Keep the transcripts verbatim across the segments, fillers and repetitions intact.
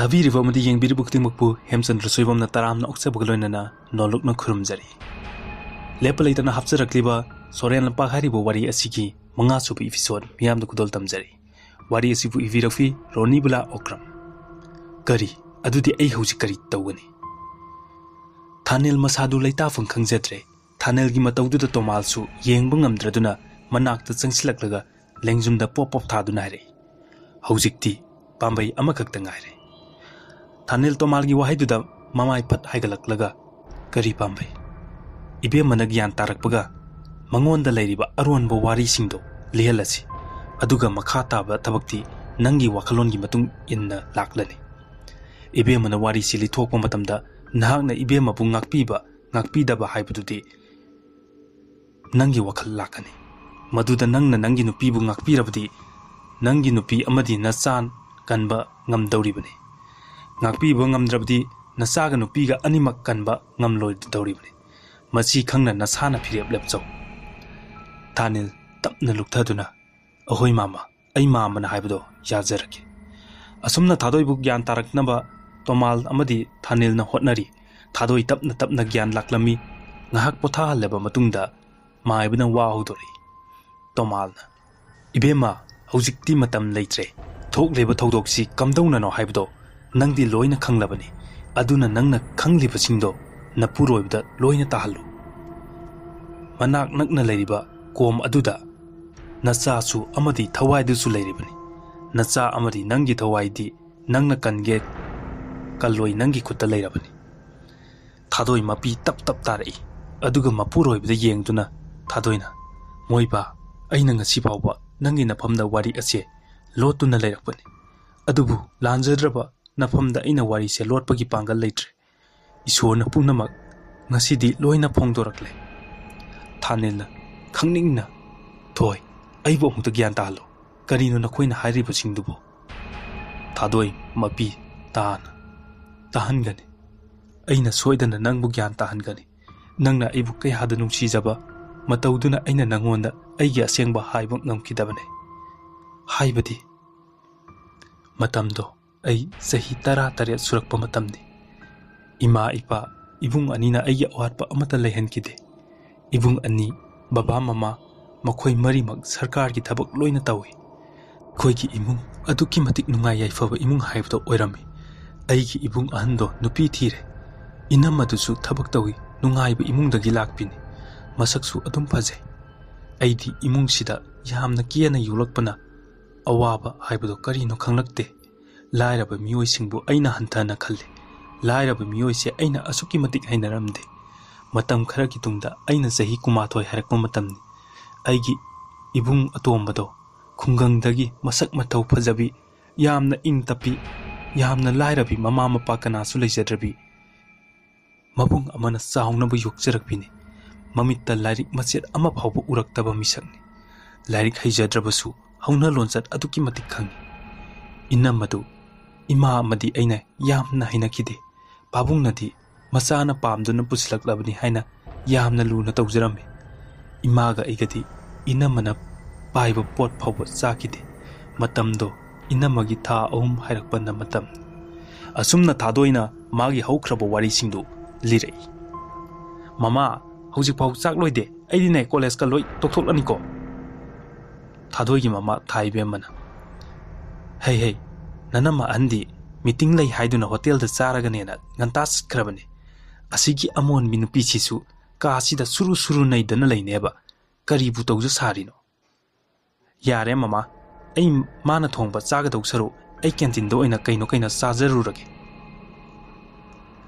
ꯇꯥꯕꯤꯔꯤꯕ ꯑꯃꯗꯤ ꯌꯦꯡꯕꯤꯔꯤꯕ ꯈꯨꯗꯤꯡꯃꯛꯄꯨ ꯍꯦꯝꯆꯟꯗ꯭ꯔ ꯁꯣꯏꯕꯝꯅ ꯇꯔꯥꯝꯅ ꯑꯣꯛꯆꯕꯒ ꯂꯣꯏꯅꯅ ꯅꯣꯂꯨꯛꯅ ꯈꯨꯔꯨꯝꯖꯔꯤ꯫ ꯂꯦꯞꯄ ꯂꯩꯇꯅ ꯍꯥꯞꯆꯔꯛꯂꯤꯕ ꯁꯣꯔꯦꯟ ꯂꯝꯄꯥꯛ ꯍꯥꯏꯔꯤꯕ ꯋꯥꯔꯤ ꯑꯁꯤꯒꯤ ꯃꯉꯥꯁꯨꯕ episode ꯃꯤꯌꯥꯝꯗ ꯈꯨꯗꯣꯜ ꯇꯝꯖꯔꯤ꯫ ꯋꯥꯔꯤ ꯑꯁꯤꯕꯨ ꯏꯕꯤꯔꯛꯄꯤ ꯔꯣꯅꯤꯕꯨꯂꯥ ꯑꯣꯀ꯭ꯔꯝ꯫ ꯀꯔꯤ? ꯑꯗꯨꯗꯤ ꯑꯩ ꯍꯧꯖꯤꯛ ꯀꯔꯤ ꯇꯧꯒꯅꯤ? ꯊꯥꯅꯦꯜ ꯃꯁꯥꯗꯨ ꯂꯩꯇꯥꯐꯝ ꯈꯪꯖꯗ꯭ꯔꯦ꯫ ꯊꯥꯅꯦꯜꯒꯤ ꯃꯇꯧꯗꯨꯗ ꯇꯣꯃꯥꯜꯁꯨ ꯌꯦꯡꯕ ꯉꯝꯗ꯭ꯔꯗꯨꯅ ꯃꯅꯥꯛꯇ ꯆꯪꯁꯤꯜꯂꯛꯂꯒ ꯂꯦꯡꯖꯨꯝꯗ ꯄꯣꯞ ꯄꯣꯞ ꯊꯥꯗꯨꯅ ꯍꯥꯏꯔꯛꯏ, "ꯍꯧꯖꯤꯛꯇꯤ ꯄꯥꯝꯕꯩ ꯑꯃꯈꯛꯇ ꯉꯥꯏꯔꯦ꯫" ꯊꯥꯅꯦꯜ ꯇꯣꯃꯥꯜꯒꯤ ꯋꯥꯍꯩꯗꯨꯗ ꯃꯃꯥꯏ ꯐꯠ ꯍꯥꯏꯒꯠꯂꯛꯂꯒ, "ꯀꯔꯤ ꯄꯥꯝꯕꯩ?" "ꯏꯕꯦꯝꯃꯅ ꯒ꯭ꯌꯥꯟ ꯇꯥꯔꯛꯄꯒ ꯃꯉꯣꯟꯗ ꯂꯩꯔꯤꯕ ꯑꯔꯣꯟꯕ ꯋꯥꯔꯤꯁꯤꯡꯗꯣ ꯂꯤꯍꯜꯂꯁꯤ꯫ ꯑꯗꯨꯒ ꯃꯈꯥ ꯇꯥꯕ ꯊꯕꯛꯇꯤ ꯅꯪꯒꯤ ꯋꯥꯈꯜꯂꯣꯟꯒꯤ ꯃꯇꯨꯡ ꯏꯟꯅ ꯂꯥꯛꯂꯅꯤ꯫ ꯏꯕꯦꯝꯃꯅ ꯋꯥꯔꯤꯁꯤ ꯂꯤꯊꯣꯛꯄ ꯃꯇꯝꯗ ꯅꯍꯥꯛꯅ ꯏꯕꯦꯝꯃꯕꯨ ꯉꯥꯛꯄꯤꯕ ꯉꯥꯛꯄꯤꯗꯕ ꯍꯥꯏꯕꯗꯨꯗꯤ ꯅꯪꯒꯤ ꯋꯥꯈꯜ ꯂꯥꯛꯀꯅꯤ꯫ ꯃꯗꯨꯗ ꯅꯪꯅ ꯅꯪꯒꯤ ꯅꯨꯄꯤꯕꯨ ꯉꯥꯛꯄꯤꯔꯕꯗꯤ ꯅꯪꯒꯤ ꯅꯨꯄꯤ ꯑꯃꯗꯤ ꯅꯆꯥ ꯀꯟꯕ ꯉꯝꯗꯧꯔꯤꯕꯅꯤ꯫ ꯉꯥꯛꯄꯤꯕ ꯉꯝꯗ꯭ꯔꯕꯗꯤ ꯅꯆꯥꯒ ꯅꯨꯄꯤꯒ ꯑꯅꯤꯃꯛ ꯀꯟꯕ ꯉꯝꯂꯣꯏꯗꯧꯔꯤꯕꯅꯤ꯫ ꯃꯁꯤ ꯈꯪꯅ ꯅꯁꯥꯅ ꯐꯤꯔꯦꯞ ꯂꯦꯞꯆꯧ꯫" ꯊꯥꯅꯤꯜ ꯇꯞꯅ ꯂꯨꯞꯊꯗꯨꯅ, "ꯑꯍꯣꯏ ꯃꯥꯃ, ꯑꯩ ꯃꯥꯃꯅ ꯍꯥꯏꯕꯗꯣ ꯌꯥꯖꯔꯒꯦ꯫" ꯑꯁꯨꯝꯅ ꯊꯥꯗꯣꯏꯕꯨ ꯒ꯭ꯌꯥꯟ ꯇꯥꯔꯛꯅꯕ ꯇꯣꯃꯥꯜ ꯑꯃꯗꯤ ꯊꯥꯅꯤꯜꯅ ꯍꯣꯠꯅꯔꯤ꯫ ꯊꯥꯗꯣꯏ ꯇꯞꯅ ꯇꯞꯅ ꯒ꯭ꯌꯥꯟ ꯂꯥꯛꯂꯝꯃꯤ꯫ ꯉꯥꯏꯍꯥꯛ ꯄꯣꯊꯥꯍꯜꯂꯕ ꯃꯇꯨꯡꯗ ꯃꯥꯏꯕꯅ ꯋꯥ ꯍꯧꯗꯣꯔꯛꯏ꯫ ꯇꯣꯃꯥꯜꯅ, "ꯏꯕꯦꯝꯃ, ꯍꯧꯖꯤꯛꯇꯤ ꯃꯇꯝ ꯂꯩꯇ꯭ꯔꯦ꯫ ꯊꯣꯛꯂꯤꯕ ꯊꯧꯗꯣꯛꯁꯤ ꯀꯝꯗꯧꯅꯅꯣ ꯍꯥꯏꯕꯗꯣ ꯅꯪꯗꯤ ꯂꯣꯏꯅ ꯈꯪꯂꯕꯅꯤ꯫ ꯑꯗꯨꯅ ꯅꯪꯅ ꯈꯪꯂꯤꯕꯁꯤꯡꯗꯣ ꯅꯄꯨꯔꯣꯏꯕꯗ ꯂꯣꯏꯅ ꯇꯥꯍꯜꯂꯨ꯫ ꯃꯅꯥꯛ ꯅꯛꯅ ꯂꯩꯔꯤꯕ ꯀꯣꯝ ꯑꯗꯨꯗ ꯅꯆꯥꯁꯨ ꯑꯃꯗꯤ ꯊꯋꯥꯏꯗꯨꯁꯨ ꯂꯩꯔꯤꯕꯅꯤ꯫ ꯅꯆꯥ ꯑꯃꯗꯤ ꯅꯪꯒꯤ ꯊꯋꯥꯏꯗꯤ ꯅꯪꯅ ꯀꯟꯒꯦ ꯀꯜꯂꯣꯏ ꯅꯪꯒꯤ ꯈꯨꯠꯇ ꯂꯩꯔꯕꯅꯤ꯫" ꯊꯥꯗꯣꯏ ꯃꯄꯤ ꯇꯞ ꯇꯞ ꯇꯥꯔꯛꯏ꯫ ꯑꯗꯨꯒ ꯃꯄꯨꯔꯣꯏꯕꯗ ꯌꯦꯡꯗꯨꯅ ꯊꯥꯗꯣꯏꯅ, "ꯃꯣꯏꯕꯥ, ꯑꯩꯅ ꯉꯁꯤ ꯐꯥꯎꯕ ꯅꯪꯒꯤ ꯅꯐꯝꯗ ꯋꯥꯔꯤ ꯑꯁꯦ ꯂꯣꯠꯇꯨꯅ ꯂꯩꯔꯛꯄꯅꯤ꯫ ꯑꯗꯨꯕꯨ ꯂꯥꯟꯖꯗ꯭ꯔꯕ ꯅꯐꯝꯗ ꯑꯩꯅ ꯋꯥꯔꯤꯁꯦ ꯂꯣꯠꯄꯒꯤ ꯄꯥꯡꯒꯜ ꯂꯩꯇ꯭ꯔꯦ꯫ ꯏꯁꯣꯔꯅ ꯄꯨꯝꯅꯃꯛ ꯉꯁꯤꯗꯤ ꯂꯣꯏꯅ ꯐꯣꯡꯗꯣꯔꯛꯂꯦ꯫" ꯊꯥꯅꯤꯜꯅ ꯈꯪꯅꯤꯡꯅ, "ꯊꯣꯏ, ꯑꯩꯕꯨ ꯑꯃꯨꯛꯇ ꯒ꯭ꯌꯥꯟ ꯇꯥꯍꯜꯂꯣ꯫ ꯀꯔꯤꯅꯣ ꯅꯈꯣꯏꯅ ꯍꯥꯏꯔꯤꯕꯁꯤꯡꯗꯨꯕꯨ?" ꯊꯥꯗꯣꯏ ꯃꯄꯤ ꯇꯥꯅ, "ꯇꯥꯍꯟꯒꯅꯤ꯫ ꯑꯩꯅ ꯁꯣꯏꯗꯅ ꯅꯪꯕꯨ ꯒ꯭ꯌꯥꯟ ꯇꯥꯍꯟꯒꯅꯤ꯫ ꯅꯪꯅ ꯑꯩꯕꯨ ꯀꯌꯥꯗ ꯅꯨꯡꯁꯤꯖꯕ ꯃꯇꯧꯗꯨꯅ ꯑꯩꯅ ꯅꯪꯉꯣꯟꯗ ꯑꯩꯒꯤ ꯑꯁꯦꯡꯕ ꯍꯥꯏꯕ ꯉꯝꯈꯤꯗꯕꯅꯤ꯫ ꯍꯥꯏꯕꯗꯤ ꯃꯇꯝꯗꯣ ꯑꯩ ꯆꯍꯤ ꯇꯔꯥ ꯇꯔꯦꯠ ꯁꯨꯔꯛꯄ ꯃꯇꯝꯅꯤ꯫ ꯏꯃꯥ ꯏꯄꯥ, ꯏꯕꯨꯡ ꯑꯅꯤꯅ ꯑꯩꯒꯤ ꯑꯋꯥꯠꯄ ꯑꯃꯠꯇ ꯂꯩꯍꯟꯈꯤꯗꯦ꯫ ꯏꯕꯨꯡ ꯑꯅꯤ, ꯕꯕꯥ ꯃꯃꯥ, ꯃꯈꯣꯏ ꯃꯔꯤꯃꯛ ꯁꯔꯀꯥꯔꯒꯤ ꯊꯕꯛ ꯂꯣꯏꯅ ꯇꯧꯏ꯫ ꯑꯩꯈꯣꯏꯒꯤ ꯏꯃꯨꯡ ꯑꯗꯨꯛꯀꯤ ꯃꯇꯤꯛ ꯅꯨꯡꯉꯥꯏ ꯌꯥꯏꯐꯕ ꯏꯃꯨꯡ ꯍꯥꯏꯕꯗꯣ ꯑꯣꯏꯔꯝꯃꯤ꯫ ꯑꯩꯒꯤ ꯏꯕꯨꯡ ꯑꯍꯟꯗꯣ ꯅꯨꯄꯤ ꯊꯤꯔꯦ꯫ ꯏꯅꯝꯃꯗꯨꯁꯨ ꯊꯕꯛ ꯇꯧꯏ, ꯅꯨꯡꯉꯥꯏꯕ ꯏꯃꯨꯡꯗꯒꯤ ꯂꯥꯛꯄꯤꯅꯤ꯫ ꯃꯁꯛꯁꯨ ꯑꯗꯨꯝ ꯐꯖꯩ꯫ ꯑꯩꯗꯤ ꯏꯃꯨꯡꯁꯤꯗ ꯌꯥꯝꯅ ꯀꯦꯅ ꯌꯣꯛꯂꯛꯄꯅ ꯑꯋꯥꯕ ꯍꯥꯏꯕꯗꯣ ꯀꯔꯤꯅꯣ ꯈꯪꯂꯛꯇꯦ꯫ ꯂꯥꯏꯔꯕ ꯃꯤꯑꯣꯏꯁꯤꯡꯕꯨ ꯑꯩꯅ ꯍꯟꯊꯅ ꯈꯜꯂꯤ꯫ ꯂꯥꯏꯔꯕ ꯃꯤꯑꯣꯏꯁꯦ ꯑꯩꯅ ꯑꯁꯨꯛꯀꯤ ꯃꯇꯤꯛ ꯍꯩꯅꯔꯝꯗꯦ꯫ ꯃꯇꯝ ꯈꯔꯒꯤ ꯇꯨꯡꯗ ꯑꯩꯅ ꯆꯍꯤ ꯀꯨꯟꯃꯥꯊꯣꯏ ꯍꯥꯏꯔꯛꯄ ꯃꯇꯝꯅꯤ꯫ ꯑꯩꯒꯤ ꯏꯕꯨꯡ ꯑꯇꯣꯝꯕꯗꯣ ꯈꯨꯡꯒꯪꯗꯒꯤ ꯃꯁꯛ ꯃꯇꯧ ꯐꯖꯕꯤ, ꯌꯥꯝꯅ ꯏꯪ ꯇꯞꯄꯤ, ꯌꯥꯝꯅ ꯂꯥꯏꯔꯕꯤ, ꯃꯃꯥ ꯃꯄꯥ ꯀꯅꯥꯁꯨ ꯂꯩꯖꯗ꯭ꯔꯕꯤ, ꯃꯕꯨꯡ ꯑꯃꯅ ꯆꯥꯎꯅꯕ ꯌꯣꯛꯆꯔꯛꯄꯤꯅꯤ꯫ ꯃꯃꯤꯠꯇ ꯂꯥꯏꯔꯤꯛ ꯃꯆꯦꯠ ꯑꯃ ꯐꯥꯎꯕ ꯎꯔꯛꯇꯕ ꯃꯤꯁꯛꯅꯤ꯫ ꯂꯥꯏꯔꯤꯛ ꯍꯩꯖꯗ꯭ꯔꯕꯁꯨ ꯍꯧꯅ ꯂꯣꯟꯆꯠ ꯑꯗꯨꯛꯀꯤ ꯃꯇꯤꯛ ꯈꯪꯏ꯫ ꯏꯅꯝꯃꯗꯨ ꯏꯃꯥ ꯑꯃꯗꯤ ꯑꯩꯅ ꯌꯥꯝꯅ ꯍꯩꯅꯈꯤꯗꯦ꯫ ꯄꯥꯕꯨꯡꯅꯗꯤ ꯃꯆꯥꯅ ꯄꯥꯝꯗꯨꯅ ꯄꯨꯁꯤꯜꯂꯛꯂꯕꯅꯤ ꯍꯥꯏꯅ ꯌꯥꯝꯅ ꯂꯨꯅ ꯇꯧꯖꯔꯝꯃꯤ꯫ ꯏꯃꯥꯒ ꯑꯩꯒꯗꯤ ꯏꯅꯝꯃꯅ ꯄꯥꯏꯕ ꯄꯣꯠ ꯐꯥꯎꯕ ꯆꯥꯈꯤꯗꯦ꯫ ꯃꯇꯝꯗꯣ ꯏꯅꯝꯃꯒꯤ ꯊꯥ ꯑꯍꯨꯝ ꯍꯥꯏꯔꯛꯄꯅ ꯃꯇꯝꯅꯤ꯫ ꯑꯁꯨꯝꯅ ꯊꯥꯗꯣꯏꯅ ꯃꯥꯒꯤ ꯍꯧꯈ꯭ꯔꯕ ꯋꯥꯔꯤꯁꯤꯡꯗꯨ ꯂꯤꯔꯛꯏ꯫ "ꯃꯃꯥ, ꯍꯧꯖꯤꯛꯐꯥꯎ ꯆꯥꯛ ꯂꯣꯏꯗꯦ꯫ ꯑꯩꯗꯤꯅꯦ ꯀꯣꯂꯦꯖꯀ ꯂꯣꯏ ꯇꯣꯛꯊꯣꯛꯂꯅꯤꯀꯣ꯫" ꯊꯥꯗꯣꯏꯒꯤ ꯃꯃꯥ ꯊꯥ ꯏꯕꯦꯝꯃꯅ, "ꯍꯩ ꯍꯩ, ꯅꯅꯝꯃ ꯑꯍꯟꯗꯤ ꯃꯤꯇꯤꯡ ꯂꯩ ꯍꯥꯏꯗꯨꯅ ꯍꯣꯇꯦꯜꯗ ꯆꯥꯔꯒꯅꯦꯅ ꯉꯟꯇꯥ ꯆꯠꯈ꯭ꯔꯕꯅꯤ꯫ ꯑꯁꯤꯒꯤ ꯑꯃꯣꯟꯕꯤ ꯅꯨꯄꯤꯁꯤꯁꯨ ꯀꯥꯁꯤꯗ ꯁꯨꯔꯨ ꯁꯨꯔꯨ ꯅꯩꯗꯅ ꯂꯩꯅꯦꯕ꯫ ꯀꯔꯤꯕꯨ ꯇꯧꯖ ꯁꯥꯔꯤꯅꯣ?" "ꯌꯥꯔꯦ ꯃꯃꯥ, ꯑꯩ ꯃꯥꯅ ꯊꯣꯡꯕ ꯆꯥꯒꯗꯧ ꯁꯔꯨꯛ ꯑꯩ ꯀꯦꯟꯇꯤꯟꯗ ꯑꯣꯏꯅ ꯀꯩꯅꯣ ꯀꯩꯅꯣ ꯆꯥꯖꯔꯨꯔꯒꯦ꯫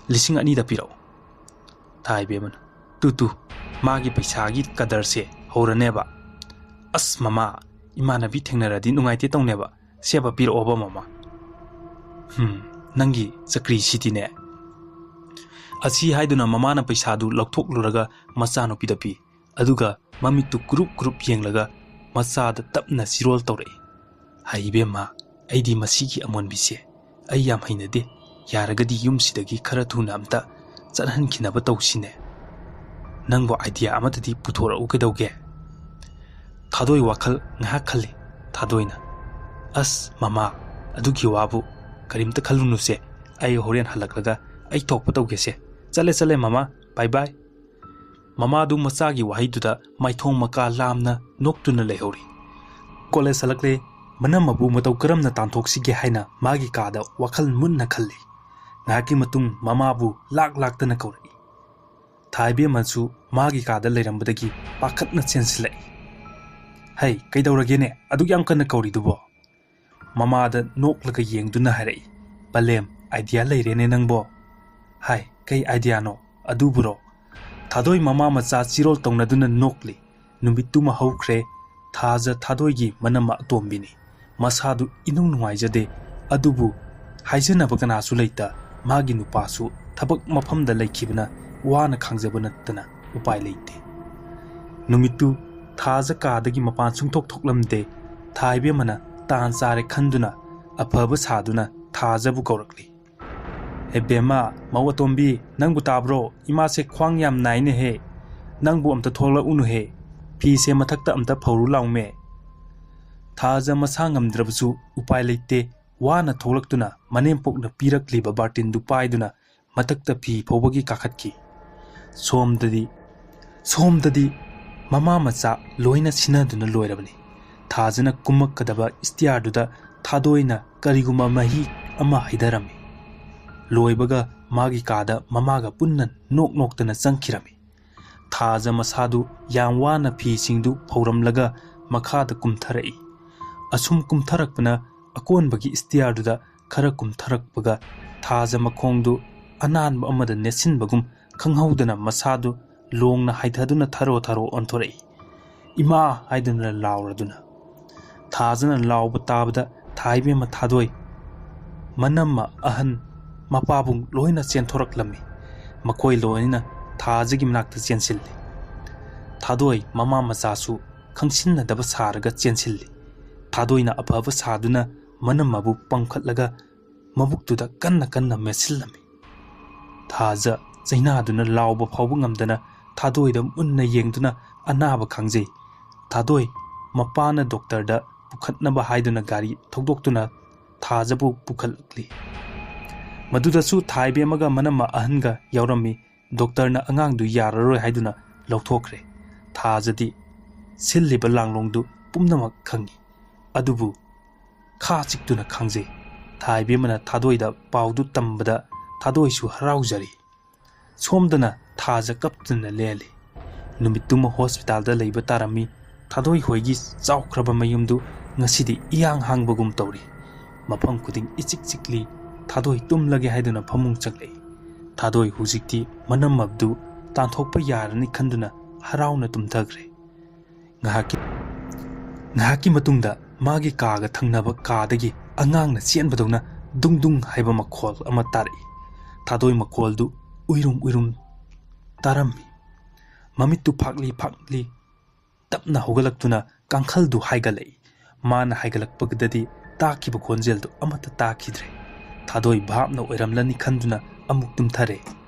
ꯂꯤꯁꯤꯡ ꯑꯅꯤꯗ ꯄꯤꯔꯛꯑꯣ꯫" ꯊꯥ ꯏꯕꯦꯝꯃꯅ, "ꯇꯨ ꯇꯨ, ꯃꯥꯒꯤ ꯄꯩꯁꯥꯒꯤ ꯀꯗꯔꯁꯦ ꯍꯧꯔꯅꯦꯕ꯫ ꯑꯁ ꯃꯃꯥ, ꯏꯃꯥꯟꯅꯕꯤ ꯊꯦꯡꯅꯔꯗꯤ ꯅꯨꯡꯉꯥꯏꯇꯦ ꯇꯧꯅꯦꯕ꯫ ꯁꯦꯕ ꯄꯤꯔꯛꯑꯣꯕ ꯃꯃꯥ꯫" "ꯍꯨꯝ, ꯅꯪꯒꯤ ꯆꯀ꯭ꯔꯤꯁꯤꯗꯤꯅꯦ꯫" ꯑꯁꯤ ꯍꯥꯏꯗꯨꯅ ꯃꯃꯥꯅ ꯄꯩꯁꯥꯗꯨ ꯂꯧꯊꯣꯛꯂꯨꯔꯒ ꯃꯆꯥꯅꯨꯄꯤꯗ ꯄꯤ꯫ ꯑꯗꯨꯒ ꯃꯃꯤꯠꯇꯨ ꯀꯨꯔꯨꯞ ꯀꯨꯔꯨꯞ ꯌꯦꯡꯂꯒ ꯃꯆꯥꯗ ꯇꯞꯅ ꯆꯤꯔꯣꯜ ꯇꯧꯔꯛꯏ꯫ "ꯍꯥꯏ ꯏꯕꯦꯝꯃ, ꯑꯩꯗꯤ ꯃꯁꯤꯒꯤ ꯑꯃꯣꯟꯕꯤꯁꯦ ꯑꯩ ꯌꯥꯝ ꯍꯩꯅꯗꯦ꯫ ꯌꯥꯔꯒꯗꯤ ꯌꯨꯝꯁꯤꯗꯒꯤ ꯈꯔ ꯊꯨꯅ ꯑꯝꯇ ꯆꯠꯍꯟꯈꯤꯅꯕ ꯇꯧꯁꯤꯅꯦ꯫ ꯅꯪꯕꯨ ꯑꯥꯏꯗꯤꯌꯥ ꯑꯃꯠꯇꯗꯤ ꯄꯨꯊꯣꯔꯛꯎ ꯀꯩꯗꯧꯒꯦ?" ꯊꯥꯗꯣꯏ ꯋꯥꯈꯜ ꯉꯥꯏꯍꯥꯛ ꯈꯜꯂꯤ꯫ ꯊꯥꯗꯣꯏꯅ, "ꯑꯁ ꯃꯃꯥ, ꯑꯗꯨꯒꯤ ꯋꯥꯕꯨ ꯀꯔꯤꯝꯇ ꯈꯜꯂꯨꯅꯨꯁꯦ, ꯑꯩ ꯍꯣꯔꯦꯟ ꯍꯜꯂꯛꯂꯒ ꯑꯩ ꯊꯣꯛꯄ ꯇꯧꯒꯦꯁꯦ꯫ ꯆꯠꯂꯦ ꯆꯠꯂꯦ ꯃꯃꯥ, ꯕꯥꯏ ꯕꯥꯏ꯫ ꯃꯃꯥꯗꯨ ꯃꯆꯥꯒꯤ ꯋꯥꯍꯩꯗꯨꯗ ꯃꯥꯏꯊꯣꯡ ꯃꯀꯥ ꯂꯥꯝꯅ ꯅꯣꯛꯇꯨꯅ ꯂꯩꯍꯧꯔꯤ꯫ ꯀꯣꯂꯦꯖ ꯍꯜꯂꯛꯂꯦ꯫ ꯃꯅꯝꯃꯕꯨ ꯃꯇꯧ ꯀꯔꯝꯅ ꯇꯥꯟꯊꯣꯛꯁꯤꯒꯦ ꯍꯥꯏꯅ ꯃꯥꯒꯤ ꯀꯥꯗ ꯋꯥꯈꯜ ꯃꯨꯟꯅ ꯈꯜꯂꯤ꯫ ꯉꯥꯏꯍꯥꯛꯀꯤ ꯃꯇꯨꯡ ꯃꯃꯥꯕꯨ ꯂꯥꯛ ꯂꯥꯛꯇꯅ ꯀꯧꯔꯛꯏ꯫ ꯊꯥꯏꯕꯦꯝꯃꯁꯨ ꯃꯥꯒꯤ ꯀꯥꯗ ꯂꯩꯔꯝꯕꯗꯒꯤ ꯄꯥꯈꯠꯅ ꯆꯦꯟꯁꯤꯜꯂꯛꯏ꯫ "ꯍꯩ, ꯀꯩꯗꯧꯔꯒꯦꯅꯦ? ꯑꯗꯨꯛ ꯌꯥꯝ ꯀꯟꯅ ꯀꯧꯔꯤꯗꯨꯕꯣ?" ꯃꯃꯥꯗ ꯅꯣꯛꯂꯒ ꯌꯦꯡꯗꯨꯅ ꯍꯥꯏꯔꯛꯏ꯫ "ꯄꯂꯦꯝ, ꯑꯥꯏꯗꯤꯌꯥ ꯂꯩꯔꯦꯅꯦ ꯅꯪꯕꯣ?" "ꯍꯥꯏ, ꯀꯩ ꯑꯥꯏꯗꯤꯌꯥꯅꯣ? ꯑꯗꯨꯕꯨꯔꯣ?" ꯊꯥꯗꯣꯏ ꯃꯃꯥ ꯃꯆꯥ ꯆꯤꯔꯣꯜ ꯇꯧꯅꯗꯨꯅ ꯅꯣꯛꯂꯤ꯫ ꯅꯨꯃꯤꯠꯇꯨꯃ ꯍꯧꯈ꯭ꯔꯦ꯫ ꯊꯥꯖ ꯊꯥꯗꯣꯏꯒꯤ ꯃꯅꯝꯃ ꯑꯇꯣꯝꯕꯤꯅꯤ꯫ ꯃꯁꯥꯗꯨ ꯏꯅꯨꯡ ꯅꯨꯡꯉꯥꯏꯖꯗꯦ꯫ ꯑꯗꯨꯕꯨ ꯍꯥꯏꯖꯅꯕ ꯀꯅꯥꯁꯨ ꯂꯩꯇ꯫ ꯃꯥꯒꯤ ꯅꯨꯄꯥꯁꯨ ꯊꯕꯛ ꯃꯐꯝꯗ ꯂꯩꯈꯤꯕꯅ ꯋꯥꯅ ꯈꯥꯡꯖꯕ ꯅꯠꯇꯅ ꯎꯄꯥꯏ ꯂꯩꯇꯦ꯫ ꯅꯨꯃꯤꯠꯇꯨ ꯊꯥꯖ ꯀꯥꯗꯒꯤ ꯃꯄꯥꯟ ꯁꯨꯡꯊꯣꯛ ꯊꯣꯛꯂꯝꯗꯦ꯫ ꯊꯥꯏꯕꯦꯝꯃꯅ ꯇꯥꯟ ꯆꯥꯔꯦ ꯈꯟꯗꯨꯅ ꯑꯐꯕ ꯁꯥꯗꯨꯅ ꯊꯥꯖꯕꯨ ꯀꯧꯔꯛꯂꯤ꯫ "ꯍꯦ ꯕꯦꯝꯃ, ꯃꯧ ꯑꯇꯣꯝꯕꯤ, ꯅꯪꯕꯨ ꯇꯥꯕ꯭ꯔꯣ? ꯏꯃꯥꯁꯦ ꯈ꯭ꯋꯥꯡ ꯌꯥꯝ ꯅꯥꯏꯅꯦꯍꯦ꯫ ꯅꯪꯕꯨ ꯑꯝꯇ ꯊꯣꯛꯂꯛꯎꯅꯨꯍꯦ꯫ ꯐꯤꯁꯦ ꯃꯊꯛꯇ ꯑꯝꯇ ꯐꯧꯔꯨ ꯂꯥꯎꯃꯦ꯫" ꯊꯥꯖ ꯃꯁꯥ ꯉꯝꯗ꯭ꯔꯕꯁꯨ ꯎꯄꯥꯏ ꯂꯩꯇꯦ꯫ ꯋꯥꯅ ꯊꯣꯛꯂꯛꯇꯨꯅ ꯃꯅꯦꯝꯄꯣꯛꯅ ꯄꯤꯔꯛꯂꯤꯕ ꯕꯥꯔꯇꯤꯟꯗꯨ ꯄꯥꯏꯗꯨꯅ ꯃꯊꯛꯇ ꯐꯤ ꯐꯧꯕꯒꯤ ꯀꯥꯈꯠꯈꯤ꯫ ꯁꯣꯝꯗꯗꯤ, ꯁꯣꯝꯗꯗꯤ ꯃꯃꯥ ꯃꯆꯥ ꯂꯣꯏꯅ ꯁꯤꯟꯅꯗꯨꯅ ꯂꯣꯏꯔꯕꯅꯤ꯫ ꯊꯥꯖꯅ ꯀꯨꯝꯃꯛꯀꯗꯕ ꯏꯁꯇꯤꯌꯥꯔꯗꯨꯗ ꯊꯥꯗꯣꯏꯅ ꯀꯔꯤꯒꯨꯝꯕ ꯃꯍꯤ ꯑꯃ ꯍꯩꯊꯔꯝꯃꯤ꯫ ꯂꯣꯏꯕꯒ ꯃꯥꯒꯤ ꯀꯥꯗ ꯃꯃꯥꯒ ꯄꯨꯟꯅ ꯅꯣꯛ ꯅꯣꯛꯇꯅ ꯆꯪꯈꯤꯔꯝꯃꯤ꯫ ꯊꯥꯖ ꯃꯁꯥꯗꯨ ꯌꯥꯝ ꯋꯥꯅ ꯐꯤꯁꯤꯡꯗꯨ ꯐꯧꯔꯝꯂꯒ ꯃꯈꯥꯗ ꯀꯨꯝꯊꯔꯛꯏ꯫ ꯑꯁꯨꯝ ꯀꯨꯝꯊꯔꯛꯄꯅ ꯑꯀꯣꯟꯕꯒꯤ ꯏꯁꯇꯤꯌꯥꯔꯗꯨꯗ ꯈꯔ ꯀꯨꯝꯊꯔꯛꯄꯒ ꯊꯥꯖ ꯃꯈꯣꯡꯗꯨ ꯑꯅꯥꯟꯕ ꯑꯃꯗ ꯅꯦꯠꯁꯤꯟꯕꯒꯨꯝ ꯈꯪꯍꯧꯗꯅ ꯃꯁꯥꯗꯨ ꯂꯣꯡꯅ ꯍꯥꯏꯊꯗꯨꯅ ꯊꯔꯣ ꯊꯔꯣ ꯑꯣꯟꯊꯣꯔꯛꯏ꯫ "ꯏꯃꯥ!" ꯍꯥꯏꯗꯨꯅ ꯂꯥꯎꯔꯗꯨꯅ꯫ ꯊꯥꯖꯅ ꯂꯥꯎꯕ ꯇꯥꯕꯗ ꯊꯥꯏꯕꯦꯝꯃ ꯊꯥꯗꯣꯏ ꯃꯅꯝꯃ ꯑꯍꯟ ꯃꯄꯥꯕꯨꯡ ꯂꯣꯏꯅ ꯆꯦꯟꯊꯣꯔꯛꯂꯝꯃꯤ꯫ ꯃꯈꯣꯏ ꯂꯣꯏꯅ ꯊꯥꯖꯒꯤ ꯃꯅꯥꯛꯇ ꯆꯦꯟꯁꯤꯜꯂꯤ꯫ ꯊꯥꯗꯣꯏ ꯃꯃꯥ ꯃꯆꯥꯁꯨ ꯈꯪꯁꯤꯟꯅꯗꯕ ꯁꯥꯔꯒ ꯆꯦꯟꯁꯤꯜꯂꯤ꯫ ꯊꯥꯗꯣꯏꯅ ꯑꯐꯕ ꯁꯥꯗꯨꯅ ꯃꯅꯝꯃꯕꯨ ꯄꯝꯈꯠꯂꯒ ꯃꯕꯨꯛꯇꯨꯗ ꯀꯟꯅ ꯀꯟꯅ ꯃꯦꯠꯁꯤꯜꯂꯝꯃꯤ꯫ ꯊꯥꯖ ꯆꯩꯅꯥꯗꯨꯅ ꯂꯥꯎꯕ ꯐꯥꯎꯕ ꯉꯝꯗꯅ ꯊꯥꯗꯣꯏꯗ ꯃꯨꯟꯅ ꯌꯦꯡꯗꯨꯅ ꯑꯅꯥꯕ ꯈꯪꯖꯩ꯫ ꯊꯥꯗꯣꯏ ꯃꯄꯥꯅ ꯗꯣꯛꯇꯔꯗ ꯄꯨꯈꯠꯅꯕ ꯍꯥꯏꯗꯨꯅ ꯒꯥꯔꯤ ꯊꯧꯗꯣꯛꯇꯨꯅ ꯊꯥꯖꯕꯨ ꯄꯨꯈꯠꯂꯛꯂꯤ꯫ ꯃꯗꯨꯗꯁꯨ ꯊꯥ ꯏꯕꯦꯝꯃꯒ ꯃꯅꯝꯃ ꯑꯍꯟꯒ ꯌꯥꯎꯔꯝꯃꯤ꯫ ꯗꯣꯛꯇꯔꯅ ꯑꯉꯥꯡꯗꯨ ꯌꯥꯔꯔꯣꯏ ꯍꯥꯏꯗꯨꯅ ꯂꯧꯊꯣꯛꯈ꯭ꯔꯦ꯫ ꯊꯥꯖꯗꯤ ꯁꯤꯜꯂꯤꯕ ꯂꯥꯡꯂꯣꯡꯗꯨ ꯄꯨꯝꯅꯃꯛ ꯈꯪꯏ꯫ ꯑꯗꯨꯕꯨ ꯈꯥ ꯆꯤꯛꯇꯨꯅ ꯈꯥꯡꯖꯩ꯫ ꯊꯥ ꯏꯕꯦꯝꯃꯅ ꯊꯥꯗꯣꯏꯗ ꯄꯥꯎꯗꯨ ꯇꯝꯕꯗ ꯊꯥꯗꯣꯏꯁꯨ ꯍꯔꯥꯎꯖꯔꯤ꯫ ꯁꯣꯝꯗꯅ ꯊꯥꯖ ꯀꯞꯇꯨꯅ ꯂꯦꯜꯂꯤ꯫ ꯅꯨꯃꯤꯠꯇꯨꯃ ꯍꯣꯁꯄꯤꯇꯥꯜꯗ ꯂꯩꯕ ꯇꯥꯔꯝꯃꯤ꯫ ꯊꯥꯗꯣꯏ ꯍꯣꯏꯒꯤ ꯆꯥꯎꯈ꯭ꯔꯕ ꯃꯌꯨꯝꯗꯨ ꯉꯁꯤꯗꯤ ꯏꯍꯥꯡ ꯍꯥꯡꯕꯒꯨꯝ ꯇꯧꯔꯤ꯫ ꯃꯐꯝ ꯈꯨꯗꯤꯡ ꯏꯆꯤꯛ ꯆꯤꯛꯂꯤ꯫ ꯊꯥꯗꯣꯏ ꯇꯨꯝꯂꯒꯦ ꯍꯥꯏꯗꯨꯅ ꯐꯃꯨꯡ ꯆꯪꯂꯛꯏ꯫ ꯊꯥꯗꯣꯏ ꯍꯧꯖꯤꯛꯇꯤ ꯃꯅꯝꯃꯕꯗꯨ ꯇꯥꯟꯊꯣꯛꯄ ꯌꯥꯔꯅꯤ ꯈꯟꯗꯨꯅ ꯍꯔꯥꯎꯅ ꯇꯨꯝꯊꯈ꯭ꯔꯦ꯫ ꯉꯥꯏꯍꯥꯛꯀꯤ ꯉꯥꯏꯍꯥꯛꯀꯤ ꯃꯇꯨꯡꯗ ꯃꯥꯒꯤ ꯀꯥꯒ ꯊꯪꯅꯕ ꯀꯥꯗꯒꯤ ꯑꯉꯥꯡꯅ ꯆꯦꯟꯕꯗꯧꯅ ꯗꯨꯡ ꯗꯨꯡ ꯍꯥꯏꯕ ꯃꯈꯣꯜ ꯑꯃ ꯇꯥꯔꯛꯏ꯫ ꯊꯥꯗꯣꯏ ꯃꯈꯣꯜꯗꯨ ꯎꯏꯔꯨꯝ ꯎꯏꯔꯨꯝ ꯇꯥꯔꯝꯃꯤ꯫ ꯃꯃꯤꯠꯇꯨ ꯐꯥꯛꯂꯤ ꯐꯥꯛꯂꯤ ꯇꯞꯅ ꯍꯧꯒꯠꯂꯛꯇꯨꯅ ꯀꯥꯡꯈꯜꯗꯨ ꯍꯥꯏꯒꯠꯂꯛꯏ꯫ ꯃꯥꯅ ꯍꯥꯏꯒꯠꯂꯛꯄꯗꯗꯤ ꯇꯥꯈꯤꯕ ꯈꯣꯟꯖꯦꯜꯗꯨ ꯑꯃꯠꯇ ꯇꯥꯈꯤꯗ꯭ꯔꯦ꯫ ꯊꯥꯗꯣꯏ ꯚꯥꯞꯅ ꯑꯣꯏꯔꯝꯂꯅꯤ ꯈꯟꯗꯨꯅ ꯑꯃꯨꯛ ꯇꯨꯝꯊꯔꯦ꯫